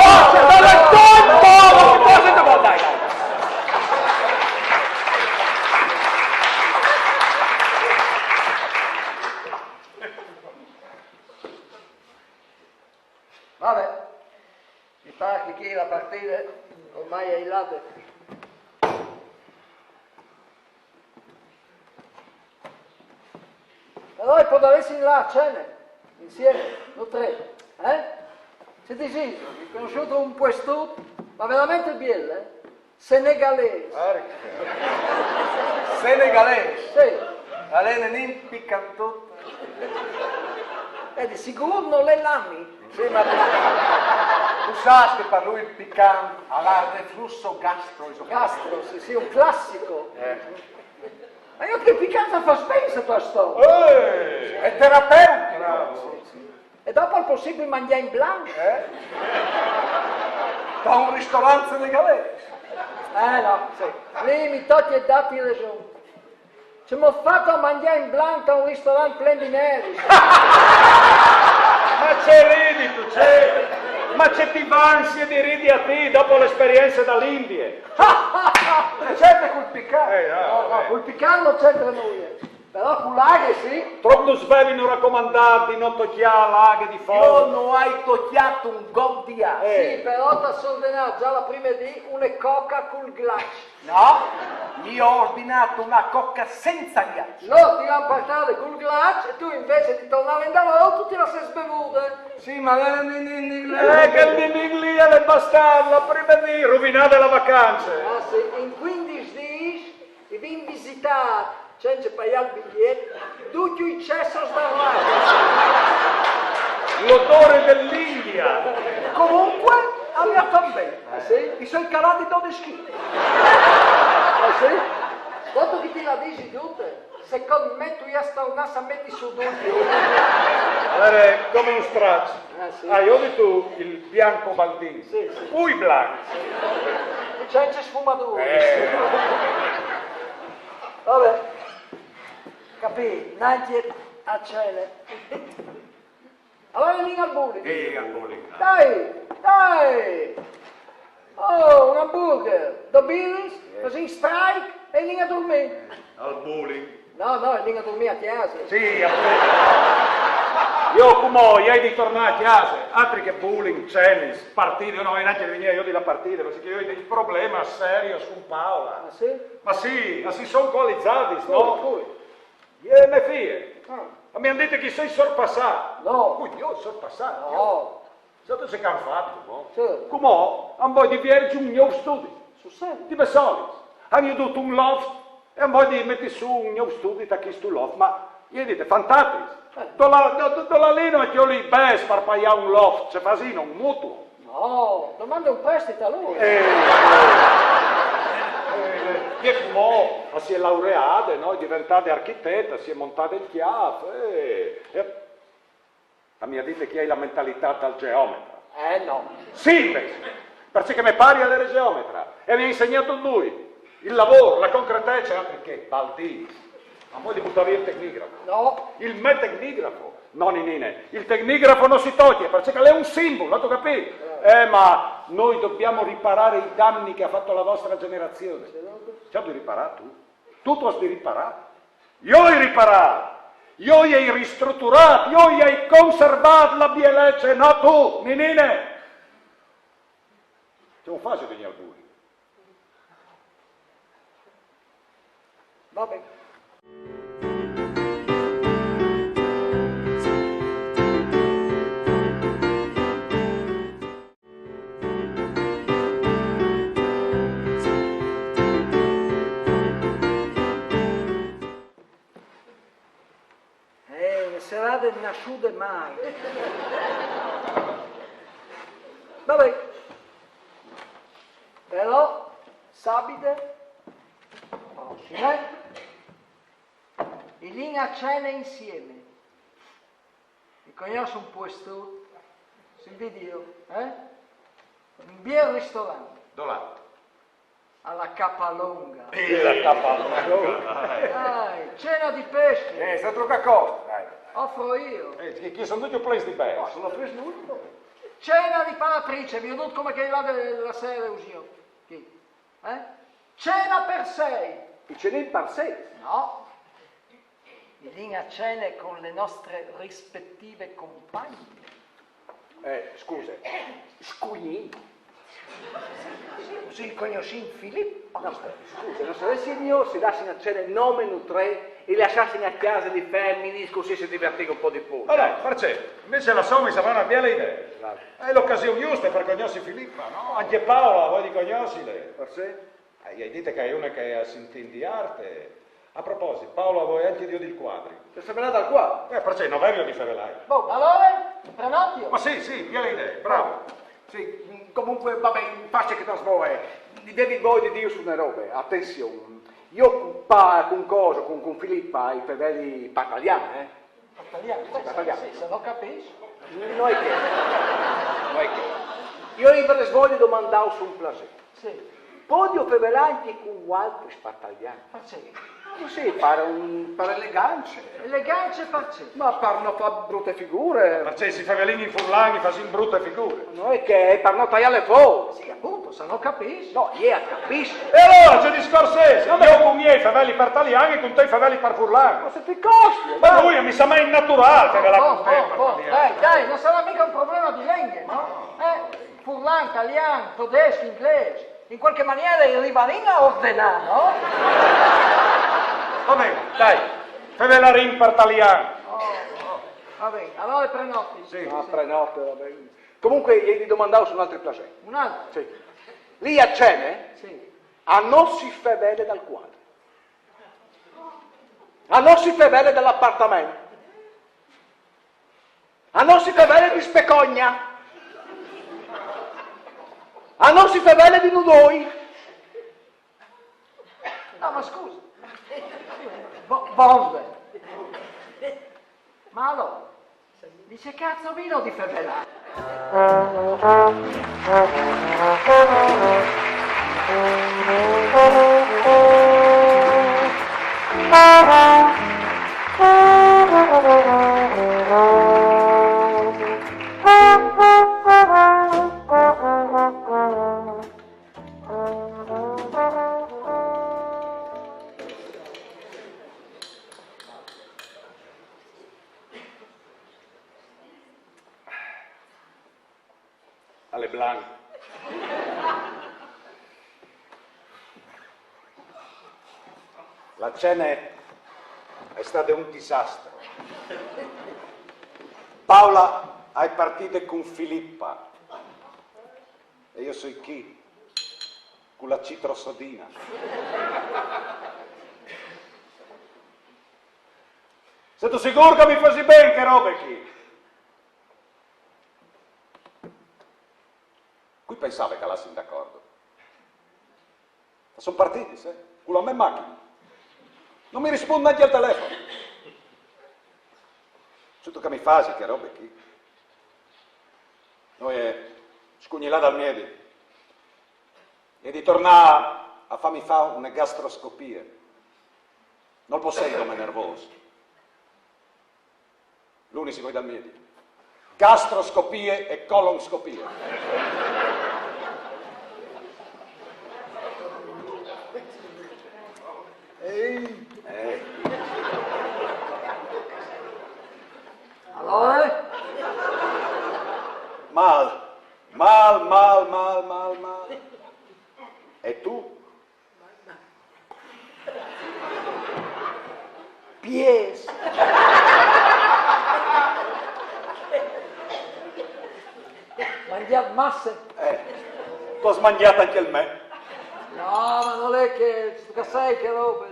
Forza, dai, dai, dai, dai, dai, dai, dai. Vabbè, mi pare che chi la partita ormai è in là. Però poi andavessi là a cena, insieme, noi tre, eh? Se dicisi, ho conosciuto un puesto, ma veramente bello, eh? Senegalese. Porca. Senegalese. Sì. Alene nin picantut. Eh, di sicuro non l'è l'ami. Sì, ma tu, tu sai che per lui il picante ha il reflusso gastro, insomma. Gastro, sì, sì, un classico. Eh. Ma io che picante fa spesso questo. Eh, è terapeuta. Bravo. E dopo è possibile mangiare in blanco? Eh? Da un ristorante senegalese. Eh no, sì. Lì mi tocca e dati ragione. Ci abbiamo fatto a mangiare in blanco a un ristorante pleno di neri. Ma ce ridi tu, ce? Ma ce ti vansi di ridi a ti dopo l'esperienza dall'Indie? Sempre col picante. Eh, no, No, no, col picante non c'entra nulla. Però con l'aghe sì. Troppo svevino raccomandati, non tocchiare l'aghe di Io fuoco. non hai tocchiato un gom di acqua. Sì, però ti ho ordinato già la prima di una coca col ghiaccio. No, io ho ordinato una coca senza ghiaccio. Loro ti l'hanno portata col ghiaccio e tu invece di tornare in da loro tu ti la sei sbevuta. Sì, ma la- ni- ni- ni- Eh, che il Dinin lì è bastardo, prima di rovinare la vacanza. Ah sì, in quindici giorni vi visitare, senza pagare il biglietto, tutti i cessi sbarrati. L'odore dell'India. Comunque, a mia também. Ah sì? I sono calati dodici chili. Ah sì? Dopo che ti la dici tutte, secondo me tu ja sta una sa metti su due. Allora, come un straccio. Ah sì? Ah, io ho detto il bianco Baldini. Sì, sì. Ui blanco. Senza sfumature. Eh. Vabbè, capì, neanche a cena. Allora andiamo al bowling. Ehi, al bowling. Dai, dai! Oh, un hamburger, due birre, così strike e andiamo a dormire. Al bowling. No, no, andiamo a dormire a casa. Sì, appunto. Io come, io ho di tornare a casa, altri che bowling, tennis, partite, io non voglio neanche venire io della partita, perché io ho dei problemi seri con Paola. Ah sì? Ma sì, ma si sono coalizzati, Come, no? come? Io e mia figlia. Ah, Ma mi hanno detto che sei sorpassato. No. Ui, io sorpassato? No. Sai tu che hanno fatto, no? Certo. Come? Hanno voglia di vierge un nuovo studio. Sul serio? Di persone. Hanno dovuto un loft e hanno voglia di mettere su un nuovo studio da questo loft. Ma io dico, fantastico. Dove la, do- do- dove la lino e che io li beh, sparpagliare un loft, ci fa sì, un mutuo. No, domanda un prestito a lui. Eh, eh, che mo si è laureata, no? È diventata architetta, si è montata il chiaffo. Eh, eh. Ma mi ha detto che hai la mentalità dal geometra. Eh no. Sì, invece, perché me pari era geometra e mi ha insegnato lui il lavoro, la concretezza, altro che Baldini. Ma poi li buttavi il tecnigrafo. No. Il me tecnigrafo. No, Ninine, il tecnigrafo non si toglie perché è un simbolo, tu capito? Eh, ma noi dobbiamo riparare i danni che ha fatto la vostra generazione. Ci hai di riparare tu? Tu tu hai di riparare. Io ho riparato. Io ho ristrutturato, io ho conservato la bielezza, no tu, Ninine. Te lo faccio venire al buio. Va bene. Eh, una serata nasciuta mai. Va bene. Sabide prosime, i lin a cene insiemi. I cognòs un puestut, si vidi, eh? Un biel ristorant. Dulà? A la Capalonga. E la Capalonga. Dai, cena di pesce. Eh, sta truca costa, dai. Offro io. Eh, chi, chi son ducj plens di bes. Ma sono plens di tutto. Cena di palatrice, viodut come che i là de la sere usio. Chi? Eh? Cena per sei. I cenin par sês? No. I lin a cene con le nostre rispettive compagne. Eh, scuse, scugnì? Sì, cognossin Filippa. No, scuse, no sarès miôr se i dassin a cene nome nutrè e i lassassin a cjase li feminis, cussì si divertìn un pôc di plui. Alora, parcè? Invezit la soma mi sembra una biela idee. Esatto. Al è l'ocasion justa par cognossi Filippa, no? Ancje Paola a vòia di cognossile. Parcè? Eh, i ai dite che e je une che si intint di art. A proposit, Paola a vòia ancje di viodi il cuadri. Te sês fevelade dal cuadri? Eh, parcè? No vêso di fevelâi? Bon, alore, prenotio? Ma sì, sì, biele idee, bravo. Sì, comunque, va ben, fassi ce che ti par. Devi, vûl dî une robe, atenzion. Jo cun Pa-, cun coso, cun, cun Filippa, i feveli par talian, eh? Par talian? Sì, par talian. Sì, se no capìs. No è che, no è che. Jo i varès vòia di domandâus un plasê. Sì. Podìo fevelâ ancje cun vualtris par talian? Parcè? Cussì, par un, par elegance. Elegance parcè? Ma par no fâ brute figure. Parcè, se i fevelìn in furlan i fasìn brute figure. No è che, par no taiâle fûr. Sì, apont, se no capìs. No, jo i capìs. E alore, ce discors isal? No, ma jo cun jê i feveli par talian e cun te i feveli par furlan. Ma se ti costi, ma dai. Lui mi sa mai naturâl, che la... Bon, bon, bon, dai, dai, no sarà mica un probleme di lenghe, no? Eh? Furlan, talian, todesc, inglês, in cualchi maniere i rivarìn a ordenâ, no? Va ben, dai, fevelarìn par talian. Oh, oh. Va ben, alore prenoti. Sì. Ah, prenoti, va ben. Comunque, i ai di domandâus un altri plasê. Un altri? Sì. Li a cene, sì, a no si fevele dal cuadri. A no si fevele dal apartament. A no si fevele di specogna. A no si fevele di nudoi. No, ma scuse. Bo-, bon. Ma alore, di ce cazzo vino di fevelâ? Al è blanc. La cene e je stade un disastri. Paola e je partide cun Filippa. E jo o soi chi, cu la citrosodina. Sêstu sigûr che mi fasi ben chê robe chi? Cui pensave che a lassin d'acordo? Ma son partidis, eh? Cu la mê machine. No mi rispont nancje al telefon. Sêstu che mi fasi chê robe chi? No, e je scugnilade al miedi. E je di tornâ a fâmi fâ une gastroscopie. Nol possedi dome nervôs. Lunis i voi dal miedi. Gastroscopie e colonscopie. Ehi. Eh. Alore? Mâl. Mâl, mâl, mâl, mâl, mâl. E tu? Piês. Mangjât masse. Eh, tu âs mangjât ancje il me. No, ma nol è che, tu sâs ce robe.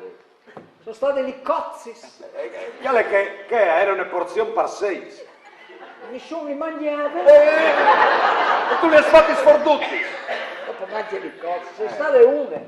Son stadis lis cozzis. Eh, eh, cjale che, che e jere une porzion par sîs. Nissun lis mangjave. Eh, e tu lis âs fatis fûr dutis. Dopo mangje lis cozzis, son stadis une.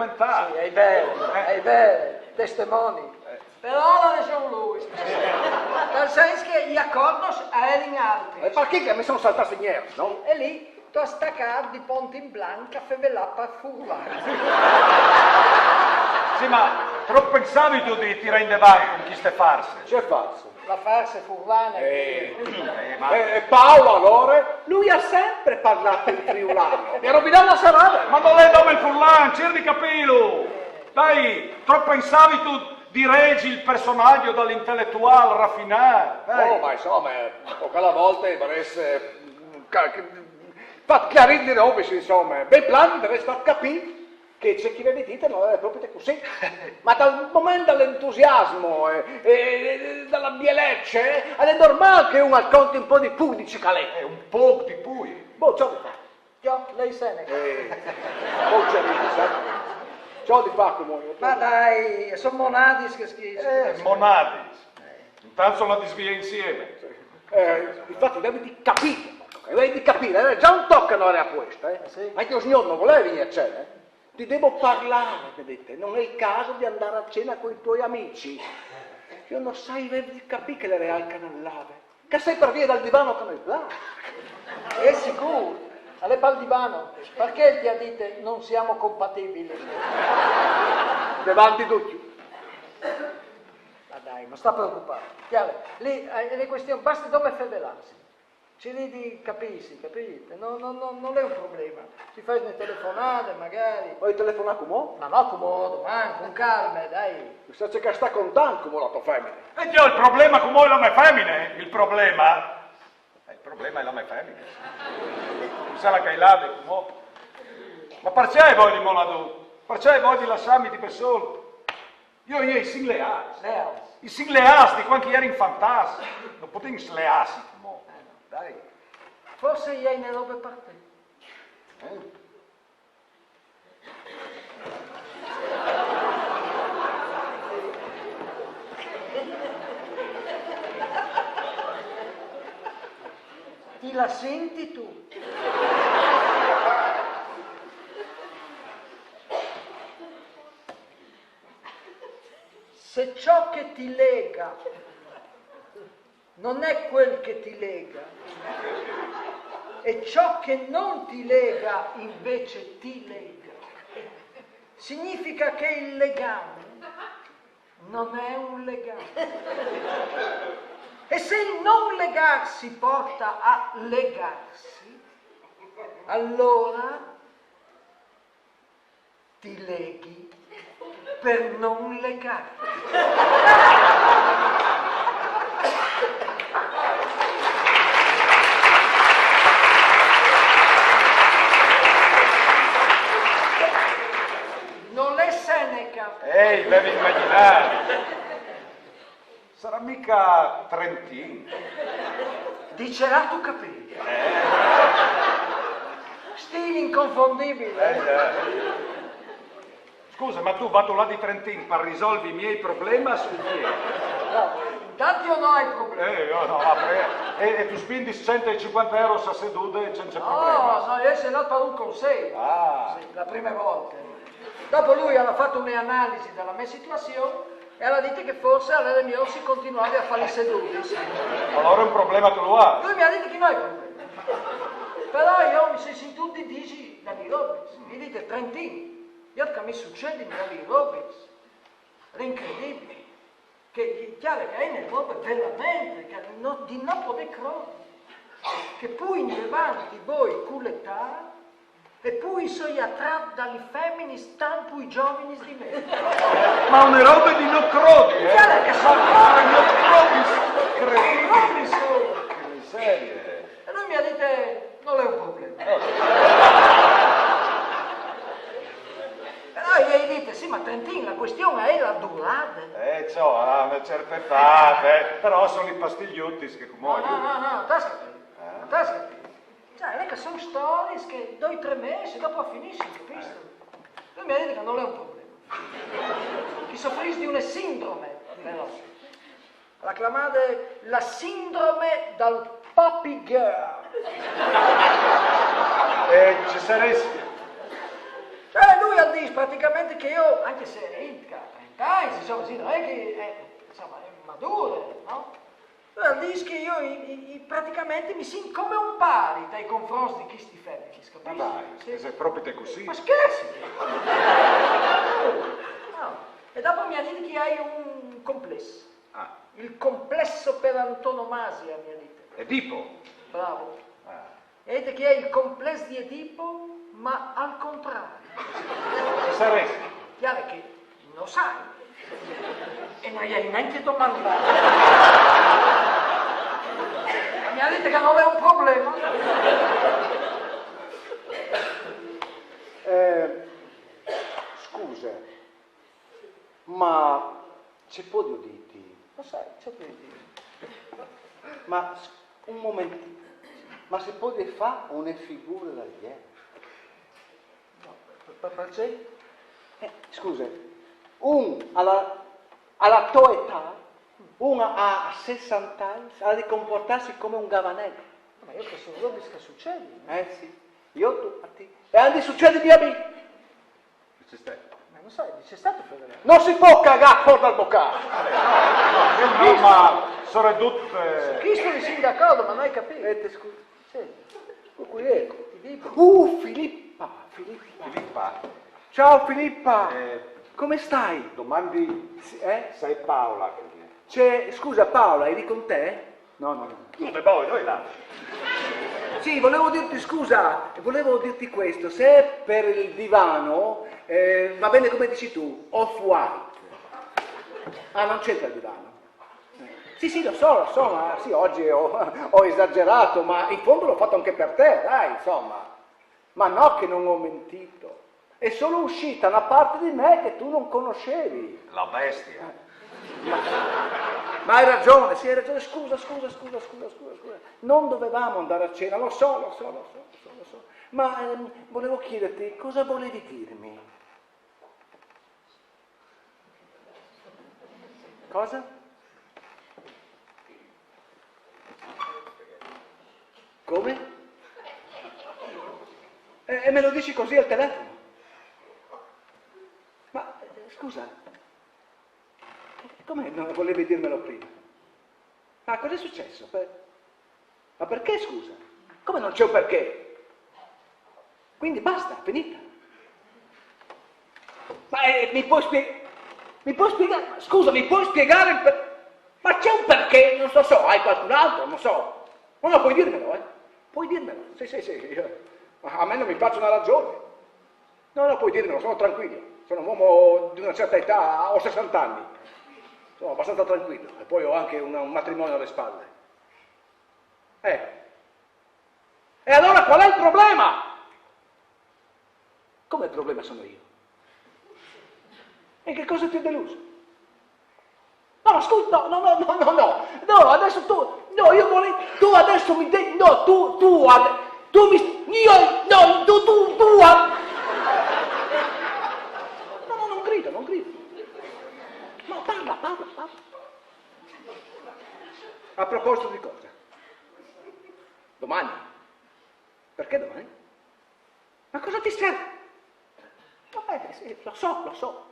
mentâl. Sì, e je vêr, e je vêr, testemoni. Però al à reson lui. Tal sens che i acordis a jerin altris. E parcè che mi son saltât signâr, no? E li tu âs tacât di pont in blanc a fevelâ par furlan. Sì, ma trop pensavistu di tirâ indevant cun cheste farse? Ce farse? La farse furlane. Eh, Eh, ma... eh, Paolo, alore? Lui al à simpri parlât in friulan. Mi à rovinât la serade. Ma nol è dome il furlan, cîr di capîlu. Dai, trop pensavistu di regi il personaç dal inteletuâl rafinât? Dai. Oh, ma insome, eh, cale volte i varès, eh, ca- ca- fat clarî lis robis, insome. Bel plan, i varès fat capî che ce che i vevi dit nol jere propit cussì. Ma dal moment dal entusiasmo, eh, eh, de bielece, al è normâl che un al conti un pôc di pui di ce che al è. Eh, un pôc di pui. Boh, ce vûstu fâ? Jo, lei Seneca. Eh, boh, ce vûstu, sa? Ce vûstu fâ cumò? Ma dai, a son monadis chescj chi. Eh, monadis. Intant si la disvie insiemi. Eh, infati, i vevi di capî, i vevi di capî, eh, za un toc che nol jere a puest, eh. Ah, sì? Ancje il siôr nol voleve vignî a cene, eh. Ti devo parlare, mi à dit, non è il caso di andare a cena coi tuoi amici. Jo no sai, i vevi di capî che al jere alc che nol lave. Che al sedi par vie dal divan che nol plâs. Al è sigûr, al è pal divan, parcè che al à dit non siamo compatibili. Devant di ducj. Ma dai, no sta preocupâti. Cjale, li, eh, e je cuestion, baste dome fevelâsi. Ci ridi, capissi, capite? No, no, no, non è un problema. Ci fai une telefonade, magari. Vòi telefonar cumò? Ma no, cumò, doman, con calma, dai. Sa ce che sta contant cumò la to femina? E jo, il problema cumò la me femina, eh? Il problema? Eh, il problema è la me femina. Sa la che l'è là, cumò. Ma parcè vòi di mola do? Parcè vòi di lassami di bessol? Jo, jo, i sin leâts. Leâts. I sin leâts di quand che i erin fantats. No podìn sleâsi cumò. Dai. Forse i ai une robe par te. Eh? Ti la senti tu? Se ciò che ti lega non è quel che ti lega, e ciò che non ti lega invece ti lega, significa che il legame non è un legame. E se il non legarsi porta a legarsi, allora ti leghi per non legarti. Non è Seneca. Ehi, devi immaginare. Sarà mica Trentin? Dice là tu capì. Stile inconfondibile. Eh, già. Scusa, ma tu vatu là di Trentin par risolvi i miei problemi sul pie? No, intanto io no ho problemi. Eh, io no, ma pre- e, e tu spindi centocinquanta euro a seduta e senza No, problema. no, io sono andato per un consiglio. Ah. Sì, la prima volta. Dopo lui ha fatto un'analisi della mia situazione e ha detto che forse allora io si continuava a fare i seduti. Sì. Allora un problema tu lo hai. Lui mi ha detto che non è problema. Però io mi sono sentito di dirgli da Roberts. Mi dite, Trentin, io che mi succede da Roberts. L'incredibile. Che è chiaro che è una roba veramente che no, di non poter credere. Che poi in davanti voi culetà e poi sono attratto dalle femmine stampo i giovani di me. Ma una roba di non crodi, eh? Chiaro che sono Ma non crodi, incredibile. Crodi sono. Che miseria. E lui mi ha detto, non è un problema. Però io gli ho detto, sì, ma Trentin, la questione è la durata. Eh, ciò, a una certa età, eh, però sono i pastigliuti che No, cumò no, no, no, t'has capito? T'has capito? Cioè, non è che sono storie che due o tre mesi dopo finisce, capito? Lui mi ha detto che non è un problema. Che soffrisce di una sindrome, però. La chiamate la sindrome dal puppy girl. Eh, ci saresti. Cioè, lui ha detto praticamente che io, anche se ha trenta anni, insomma, sì, non è che, eh, insomma, è maduro, no? Lui ha detto che io i- i- i- praticamente mi sento come un pari nei confronti di questi femmini, Ma capisci? dai, se sei proprio te così. Ma scherzi? No. E dopo mi ha detto che hai un complesso. Ah, Il complesso per antonomasia, mi ha detto. Edipo. Bravo. Ah. E ha detto che hai il complesso di Edipo, ma al contrario. Ci saresti. Chiaro che non sai. E non gli hai neanche domandato. Mi ha detto che non è un problema. Eh, scusa, ma ce podio dirti? Lo sai, ce podio dire? Ma s- un momentino, ma se pode far una figura del genere? No, per, per, perché? Eh, scusa, un alla, alla tua età, uno a, a sessanta anni, ha da comportarsi come un gavanello. Ma io questo non lo che succede. Eh sì, io tu a ti. E anche succede di a me. Ci stai. Ma non sai, dice stato federale. Non si può cagare fuori dal boccale. No, ma soprattutto... eh, Questo mi sono d'accordo, ma non hai capito. Eh, te scusi. Sì, Qui ecco. ti dico. Uh, Filippa, Filippa. Filippa, Ciao Filippa. eh, Come stai? Domandi Sì, eh? Se è Paola che... C'è, scusa Paola, eri con te? No, no, no. Dove vuoi? Noi là. Sì, volevo dirti, scusa, volevo dirti questo, se è per il divano, eh, va bene come dici tu, off-white. Ah, non c'entra il divano. Sì, sì, lo so, lo so, ma sì, oggi ho, ho esagerato, ma in fondo l'ho fatto anche per te, dai, insomma. Ma no che non ho mentito. È solo uscita una parte di me che tu non conoscevi. La bestia. Ma hai ragione, sì, hai ragione. Scusa, scusa, scusa, scusa, scusa, scusa. Non dovevamo andare a cena, lo so, lo so, lo so, lo so, lo so. Ma ehm, volevo chiederti cosa volevi dirmi? Cosa? Come? E, e me lo dici così al telefono? Ma eh, scusa, come non volevi dirmelo prima? Ma cosa è successo? Per- Ma perché, scusa? Come non c'è un perché? Quindi basta, finita. Ma eh, mi puoi spiegare? Mi puoi spiegare? Scusa, mi puoi spiegare il per... Ma c'è un perché? Non lo so, hai qualcun altro? Non so. No, no, puoi dirmelo, eh. Puoi dirmelo. Sì, sì, sì. Io... A me non mi piace una ragione. No, no, puoi dirmelo, sono tranquillo. Sono un uomo di una certa età, ho sessanta anni. Sono abbastanza tranquillo. E poi ho anche un, un matrimonio alle spalle. Eh. E allora qual è il problema? Come il problema sono io? E che cosa ti ha deluso? No, ma scusa, no, no, no, no, no, no, no, adesso tu, no, io volevo, tu adesso mi devi, no, tu, tu, tu mi, io, no, tu, tu, tu, no, no, non grido, non grido. Ma parla, parla, parla. A proposito di cosa? Domani? Perché domani? Ma cosa ti serve? Vabbè, sì, lo so, lo so.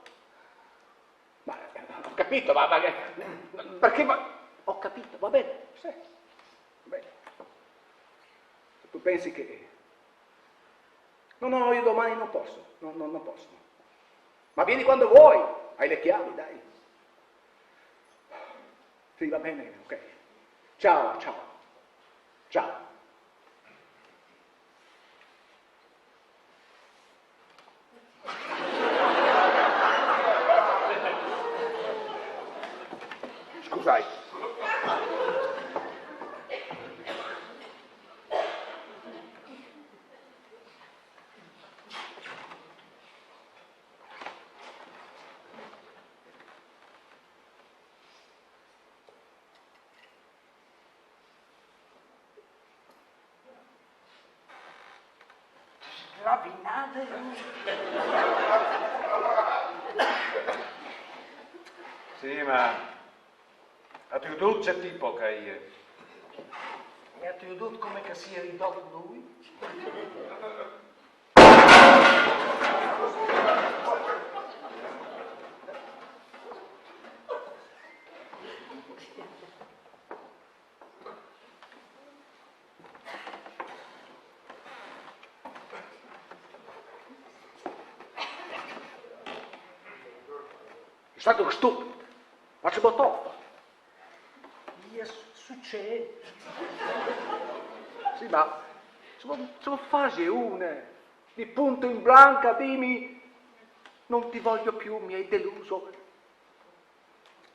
Ma eh, ho capito, ma, ma perché? Ma... Ho capito, va bene, sì. Va bene. Se tu pensi che... No, no, io domani non posso, no, no, non posso. Ma vieni quando vuoi, hai le chiavi, dai. Sì, va bene, ok. Ciao, ciao. Ciao. Scusate. Sgravinate. Sì, ma a tu dut c'è tipo che è. E a tu dut come che si è ridotto lui? È stato stupid, ma ci botò. Io succede. Sì, ma insomma, insomma fase una di punto in blanca, dimmi, non ti voglio più, mi hai deluso.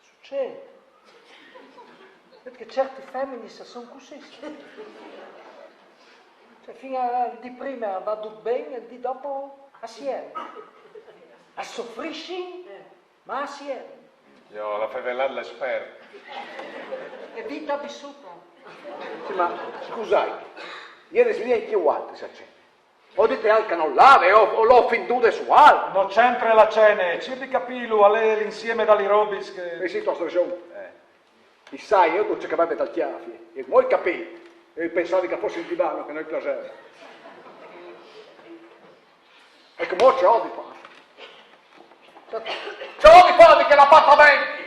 Succede. Perché certe femmine sono così. Cioè, fino a, di prima va tutto bene e di dopo assieme. A soffrisci, ma assieme. Io la fevelata l'esperto. È vita vissuta. Sì, ma scusate, ieri sera che ho fatto, se c'è? Ho detto anche non l'ave, o, o l'ho offenduto su altro. Non c'entra la cena, cerchi di capirlo, a lei l'insieme dagli robis che... E sì, tu hai ragione. Eh. Sai, io non ci capivo dal chiaffi, e voi capite, e pensavi che fosse il divano che noi piaceva. E come c'è di fare? C'è di fare che l'appartamento!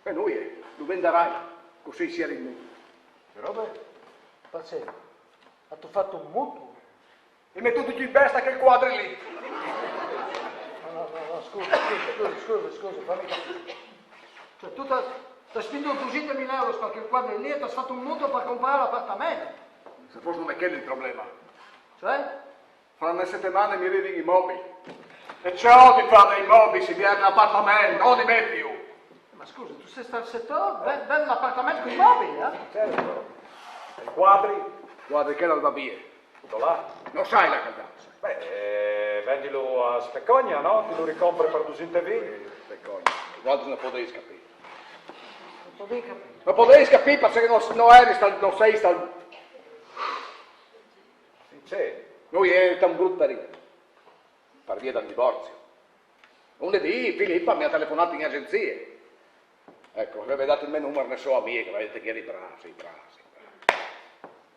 E noi, eh, lo venderai, così si è rinnuto. Che robe? Perché? Ha tu fatto un mutuo? E metto tutti in testa quel quadro lì. No, no, no, no, scusa, scusa, scusa, scusa, scusa, fammi capire. Cioè, tu t'ha- T'as spindût dusinte mil euros par chel cuadri li e t'as fat un mutuo par comprâ l'apartament. Se fos nome chel il probleme. Cioè? Fra une setemane mi rivin i mobii. E ce ò di fâ dai mobii, se i vien l'apartament, no di me plui. Ma scuse, tu sês tal setôr? Vês, vês l'apartament cui mobii, eh? Certo. E i cuadris? I cuadris chel al va vie. Dulà? No sai là che al va. Beh, eh, vendilu a Specogna, no? Ti lu ricompre par dusinte e vincj. Eh, Specogna. Voaltris no podês capî. No podês capî. No podês capî parcè che no, no sês tal, no sês tal... Sì, sì. Nô o jerin tal brut periodo. Par vie dal divorzi. Un dì Filipa mi à telefonât in agjenzie. Eco, e veve dât il gno numar une sô amie, che e veve dit che o jeri brâf, sì, brâf, sì, brâf.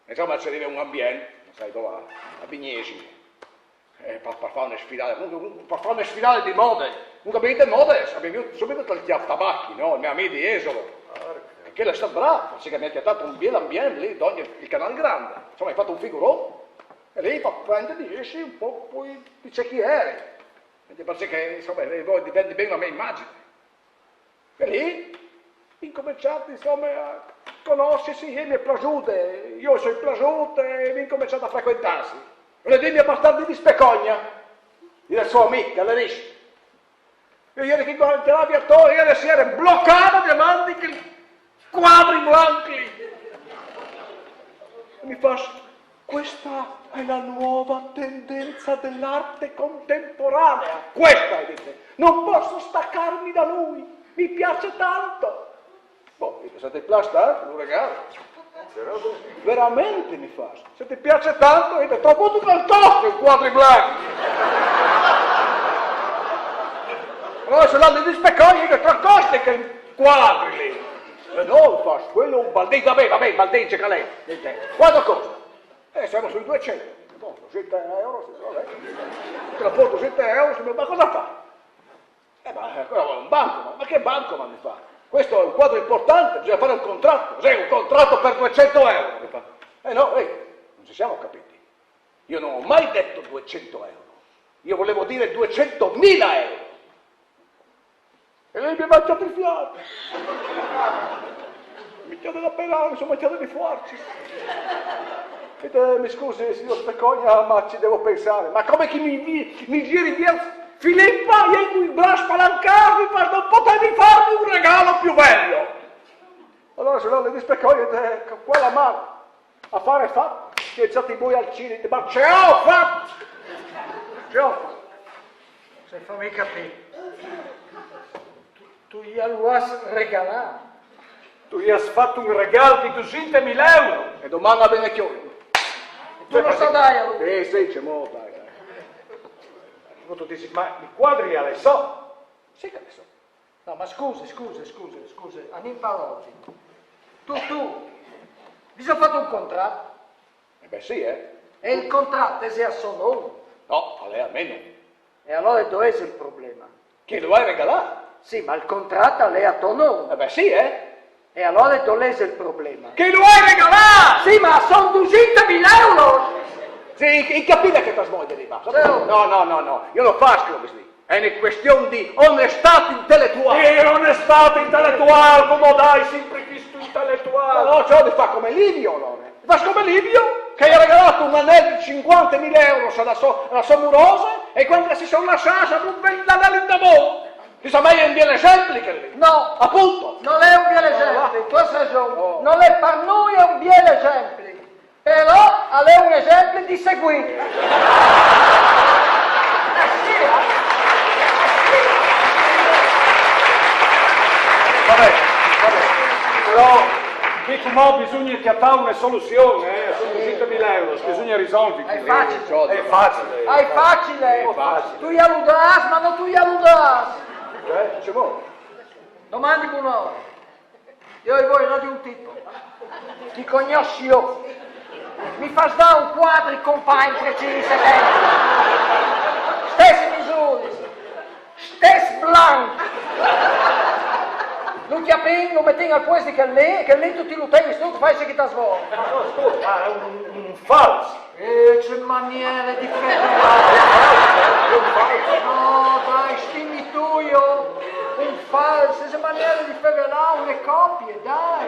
Insome, se rive un ambient, no sai dulà, a Vignesie. Eh, par, par fâ une sfilade, comunque, par fâ une sfilade di mode. Comunque, a vin di mode, o vin viodût subit il cjâf tabachi, no? Il gno amì di Jesolo. Che chel al è stât brâf, sì, che mi à cjatât un biel ambient li, dongje il Canal Grande. Insome, o ai fat un figuron. E li o ai fat prente di jessi un pôc plui di ce che o jeri. Parcè che, insome, o vin di vindi ben la mê imagjin. E li o vin incomençât, insome, a conossisi, jê mi è plasude, jo i soi plasût e o vin incomençât a frecuentâsi. E li mi à puartât di Specogna, di dal so amì, che al è rist. Jo o jeri che o guardavi ator, e ea si jere blocade davanti chel cuadri blanc li. E mi fâs: questa è la nuova tendenza dell'arte contemporanea. Questa, mi dîs, non posso staccarmi da lui, mi piace tanto. Bon, mi dîs, se ti plâs tant, lu regâl. Veramente, mi fâs, se ti piace tanto, mi dîs, trop coste un cuadri blanc? Alore o soi lât di Specogna, mi dîs, trop coste chel cuadri li? E no, mi fâs, chel al è un baldin. Va ben, va ben, baldin ce che al è. Quant al costa? Eh, semo sui dusinte. Bon, dusinte euros, va ben. Te lu puarti dusinte euros, ma cosa fâ? Eh, ma, eh, quel al vûl un bancomat. Ma che bancomat, mi fâs? Questo è un quadro importante, bisogna fare un contratto. Cos'è, un contratto per duecento euro? Mi fâs: eh no, eh, non ci siamo capiti. Io non ho mai detto duecento euro. Io volevo dire duecentomila euro. E li mi à mancjât il fiât. Mi cjale la penâl, mi son mancjade di fuarcis. E, eh, mi scusi, signor Specogna, ma ci devo pensare. Ma come che mi, mi, mi giri vie Filippa, jê cul brâs spalancât, mi fâs: non potevi farmi un regalo più bello? Alore o soi lât di Specogna, eh, qua la man. Afar fat, si è alçât i boi al cîl, ma ce ò fat? Ce ò fat? Se fâmi capî. Tu, tu i lu âs regalât? Tu i âs fat un regâl di dusinte mil euros. E doman al ven a cjolimi. Tu no sâs dâi a lui? Eh, sì, ce mo, dai, dai. Ma tu disis, ma il cuadri al è so? Sì che al è so. No, ma scuse, scuse, scuse, scuse, anìn par ordin. Tu, tu, vêso fat un contrat? Eh ben sì, eh. E il contrat al è a so non? No, al è a me non. E alore dulà isal il probleme? Che lu ai regalât. Sì, ma il contrat al è a to non. Eh ben sì, eh. E alore dulà isal il probleme? Che lu ai regalât! Sì, ma a son dusinte mil euros! Sì, i, i capìs che tu âs voie di rivâ. Sì. No, no, no, no, jo no fâs chel robis li. Al è une cuestion di onestât inteletuâl. Eh, onestât inteletuâl, come dai, simpri chest inteletuâl. No, no, ce ò di fâ? Come Livio, alore. Fâs come Livio, che al à regalât un anel di cincuantemila euros a la sô, a la sô murose, e cuant che si son lassâts, al à vût ben l'anel indamont. Ti sâs, al è un biel esempli chel li. No. Apont. Nol è un biel esempli, tu âs reson. No. Nol è par nuie un biel esempli. Però al è un esempli di seguî. Eh sì, eh? Va ben, va ben. Però, dico, mo bisugne cjatâ une soluzion, eh? A son dusinte mil euros, bisugne risolvi. Al è facil. Al è facil. Al è facil. Al è facil. Tu i lu dâs, ma no tu i lu dâs. Eh, ce vuei? Domandi bunore. Jo i vuei, no di un tipo. Ti cognòs jo. Mi fâs dâ un cuadri compagn precîs, stesse misuris, stes blanc. Lu cjapìn, lu metìn al puest di chel li, e chel li tu ti lu tegnis tu, tu fâs ce che tu vûs. Ma no, scolta, ma al è un, un fals. Eh, ce maniere di fevelâ! No, dai, stimi tu, jo! Un fals, ce maniere di fevelâ, un Le copie, dai!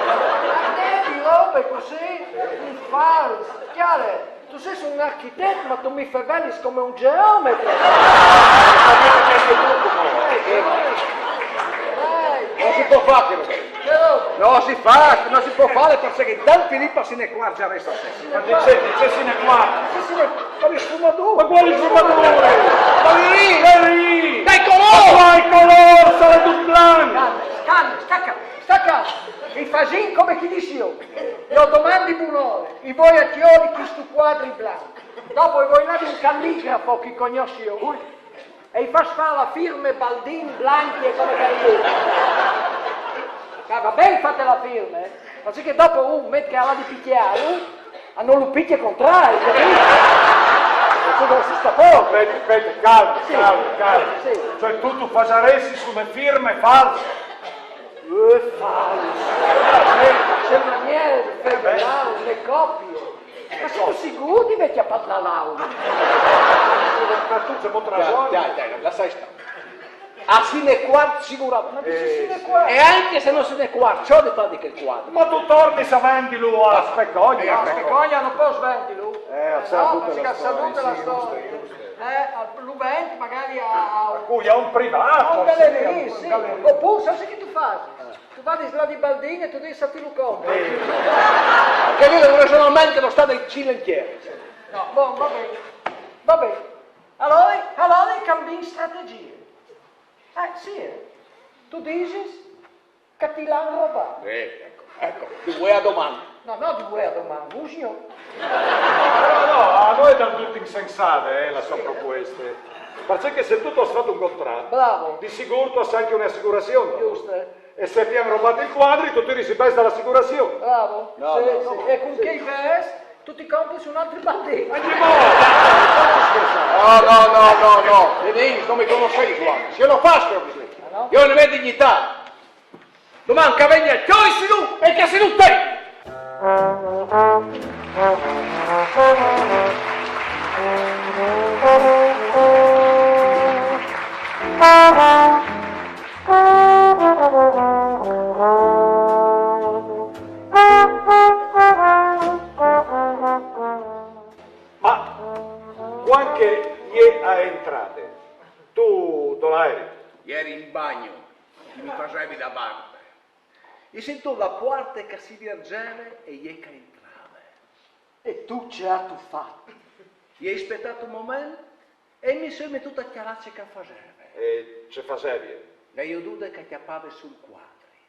Arnedi, robe così? Un fals! Cjale, tu sês un architect, ma tu mi fevelis come un geometre! Dai! Non si può fare, Roberto. Che robe! No si fa, no si può fare perché intanto Filippa se ne accorgerà stasera. Ma dice, dice sine qua. Sì, sì, ma le sfumature. Ma quali sfumature? Ma lì! Ma lì! Dai, Ma colore! quale colore? Sarà tutto blanco! Calma, calma, sta calmo, sta calmo. I fasìn come che dîs jo. Jo o domandi bunore, i voi a cjoli chest cuadri blanc. Dopo i voi là di un caligrafo che o cognòs jo. E i fâs fâ la firme Baldin Blanchi e come che al dîs. Ma va ben fâ la firme, eh? Ma sì che dopo un met che al à di picjâlu, a no lu picje contrari, capît? E tu no si sta poco. Aspetta, aspetta, calmo, calmo, calmo. Sì. Cioè tu, tu fasaressistu une firme false? Eh, fals. Ce maniere di fâ le copie. Ma sêstu sigûr di vê cjapât la laurea? Ma tu, siamo tra Dai, noi. dai, dai, lascia stare. A sine cuart sicuramente. Ma dice sine cuart. E anche se no sine cuart, ciò di fare che il quadro. Ma tu torni a vendilu a Specogna. No, Specogna no pos vendilu. Eh, al No, sa tute parcè le che al sa storie, tute le sì, storie. juste, juste. Eh, al- lu vend magari a, a Cui, a un privato? un galerist, Sì, sì. Un galerist. Opûr, sâstu ce che tu fasis? Tu vadis là di Baldin e tu dîs: «Ti lu compri.» Che lui non riesce a mente lo stato in Cile in tierra. No, bon, va ben. Va ben. Alore, alore cambìn strategjie. Eh, sì, eh. Tu disis che ti l'àn robade. Eh, ecco, ecco, ti vuoi a domani. No, no, ti vuei a domani, signôr. No, no, a noi dal dut insensade, eh, la sua proposte. Parcè che se tu tu âs fat un contrat, Bravo. di sigûr tu âs ancje une assicurazion. Just, eh. E se ti àn robât il cuadri, tu ti tiris i bêçs da la assicurazion. Bravo. No, Sì, no, sì. no. E cun chei bêçs tu ti compris un altri Baldin. Ancje bon! No, no, no, no, no. Denise, non mi conoscês, guarda. Se io non faccio così. Ah, no? Io ho le mie dignità. Domani che venga, che si tu e che si tu te. Ma cuant che e je entrade, tu dulà jeris? Ieri in bagno, che mi fasevi la barbe. E sintût la puarte che si vierzeve e e je che e jentrave. E tu ce âstu fat? E je spietât un moment e mi soi metût a cjalâ ce che e faseve. E ce fasevie? Le ai jodude che e cjapave sù il cuadri.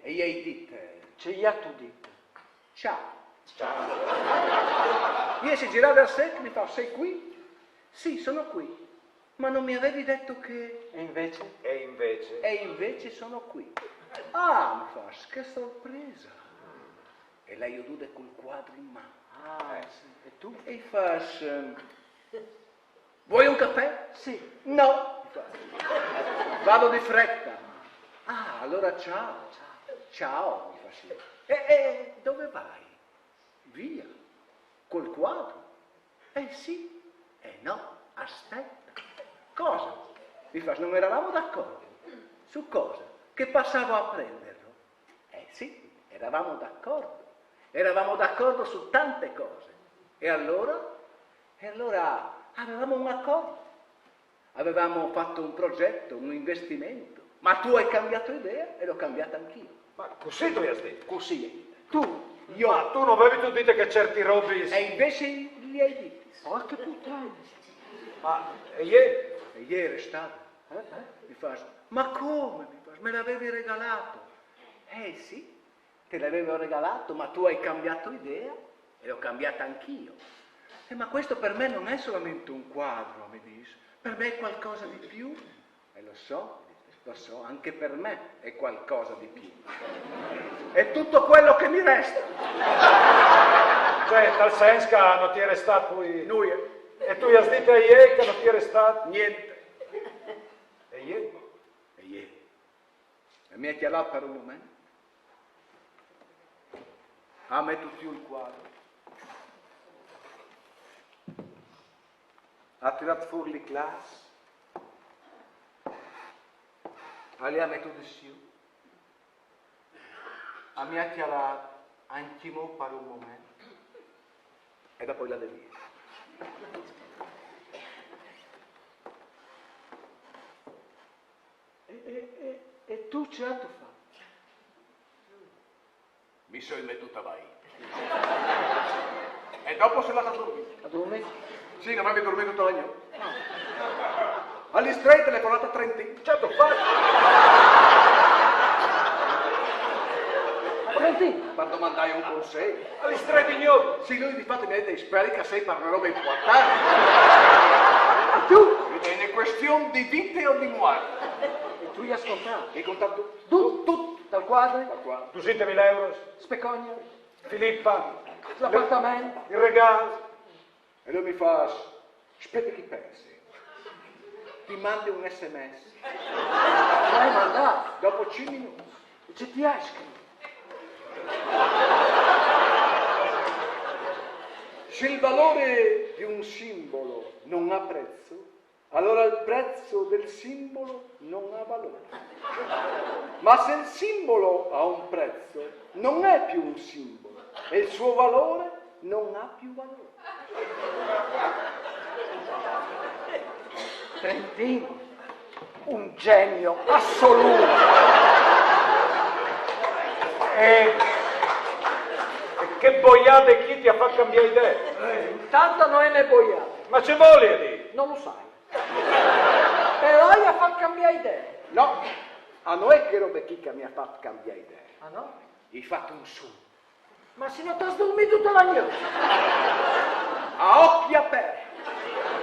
E e je dite: Ce âstu dit? Ciao. Ciao. E si è girade a sec, mi fa: «Sei qui?» «Sì, sono qui. Ma non mi avevi detto che...» E invece? E invece? «E invece sono qui.» «Ah», mi fa, «che sorpresa!» E le ai jodude cul cuadri in man. Ah, sì. E tu? E i fâs: «Vuoi un caffè?» Sì. «No», mi fa, «vado di fretta.» «Ah, allora ciao.» «Ciao», mi fa, «sì.» «E, e dove vai?» «Via. Col quadro?» «Eh sì.» «Eh no, aspetta.» «Cosa?» Mi fa: «Non eravamo d'accordo?» «Su cosa?» «Che passavo a prenderlo.» «Eh sì, eravamo d'accordo. Eravamo d'accordo su tante cose.» «E allora?» «E allora avevamo un accordo. Avevamo fatto un progetto, un investimento. Ma tu hai cambiato idea e l'ho cambiata anch'io.» Ma cussì tu âs dit? «Così è.» Tu? «Io.» Ma tu no vevis tu dite che cierti robis... «E invece li hai diti.» Porca puttana. Ma e je? «E je e je restade.» Mi fa: «Ma come?» Mi fa: «Me l'avevi regalato.» «Eh sì, te l'avevo regalato, ma tu hai cambiato idea e l'ho cambiata anch'io.» «Eh, ma questo per me non è solamente un quadro», mi dice, «per me è qualcosa di più.» «E lo so», lo so, «anche per me è qualcosa di più. È tutto quello che mi resta.» Cioè, tal sens che no ti è restât plui... Nuie. E tu âs dit a jê che no ti è restât... Niente. E je? E je. E mi à cjalât par un moment. Al à metût jù il cuadri. Al à tirât fûr li clafs. Al li à metûts jù. A mi a cjalâ ancjemò par un moment. E dopo i la devie. E, e, e, e tu ce âstu fat? Mi soi metût a vaî. E dopo si è lât a durmî. A durmî? Sì, no vevi durmît dute la gnot. A lis trê i ai telefonât a Trentin. Ce âstu fat? A Trentin? Par domandâi un consei. A lis trê di gnot? Sì, lui di fat mi à dit: «Speri che a sei par une robe impuartante.» E tu? Une cuestion di vite o di muart. E tu i âs contât? I ai contât dut. Dut? Dut. Dal cuadri? Dal cuadri. Dusinte mil euros. Specogna? Filippa? L'apartament? Il regâl? E lui mi fâs: «Spiete che i pensi. Ti mandi un S M S.» Lu ai mandât. Dopo cinc minûts. Ce ti à scrit? «Se il valore di un simbolo non ha prezzo, allora il prezzo del simbolo non ha valore. Ma se il simbolo ha un prezzo, non è più un simbolo e il suo valore non ha più valore.» Trentin, un genio assoluto. E, e chê boiade chi ti à fat cambiâ idee? Eh, intant no je une boiade. Ma ce volie dî? No lu sai. Però i à fat cambiâ idee. No, a no je chê robe chi che mi à fat cambiâ idee. Ah no? I ai fat un sogn. Ma se no tu âs durmît dute la gnot? A occhi aperti.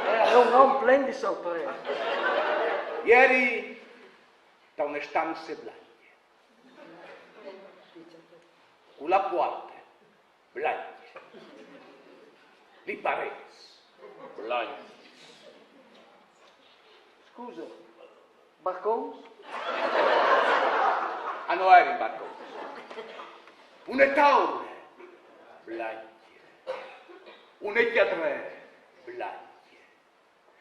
Eh, al è un om plen di sorprese. I eri ta une stanze blancje, cu la puarte blancje, lis parêts blancjis. Scuse, barcons? A no erin barcons. Une taule blancje, une cjadree blancje.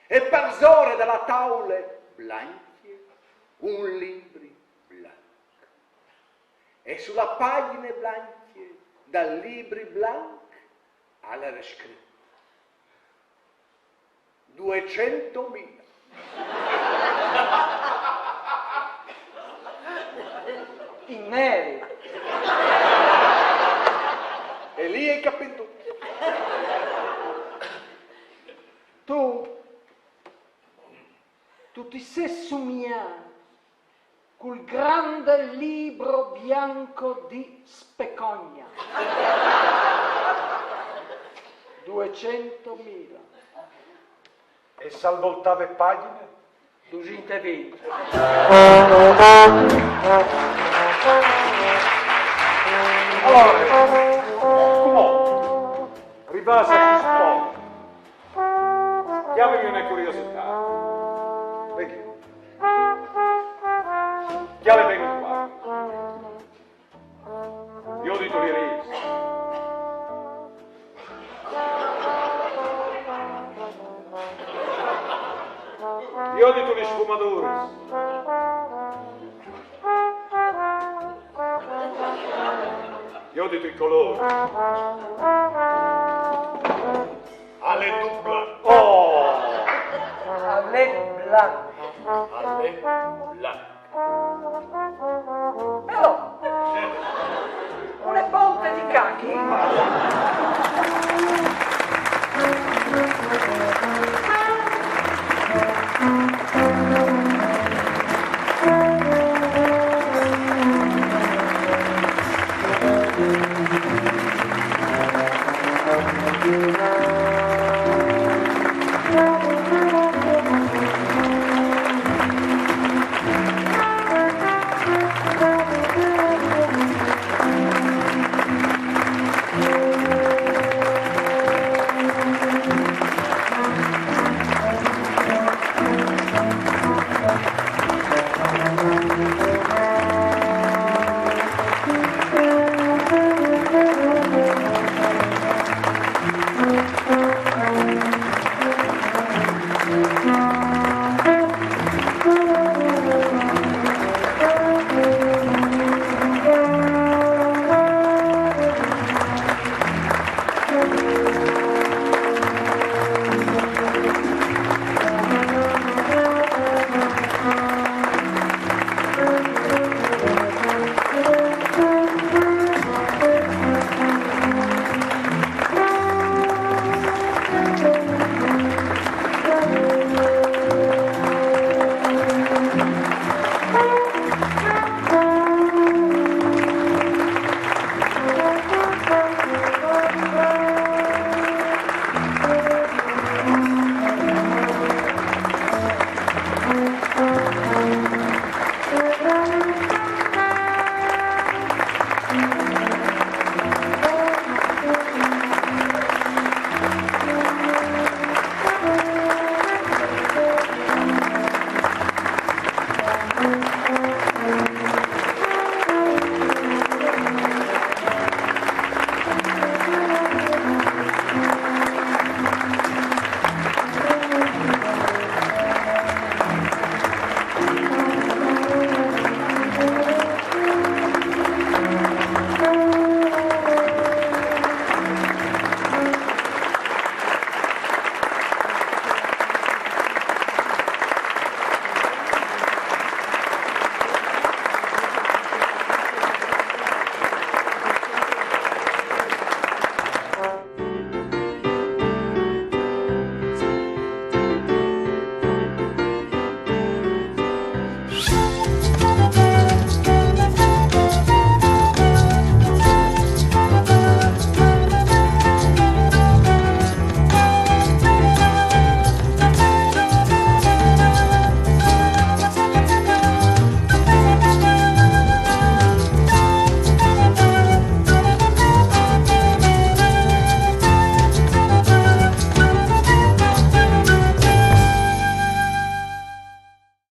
E parsore de taule blancje un libri blanc. E su la pagjine blancje dal libri blanc al ere scrit: duecjentomila. In neri. E li i ai capît dut. Tu, tu ti sês sumiât cul grande libro bianco di Specogna. Duecjentomila. E se al voltave pagjine? Dusinte e vincj. Alore, cumò, rivâts a chest pont, cjale une curiositât. Vedi? Cjale ben cuant. Viodistu lis riis? Viodistu lis sfumaduris? Viodistu i colôrs? Al è dut blanc. Oh! Al è blanc. Al è blanc. Però, une ponte di cachi.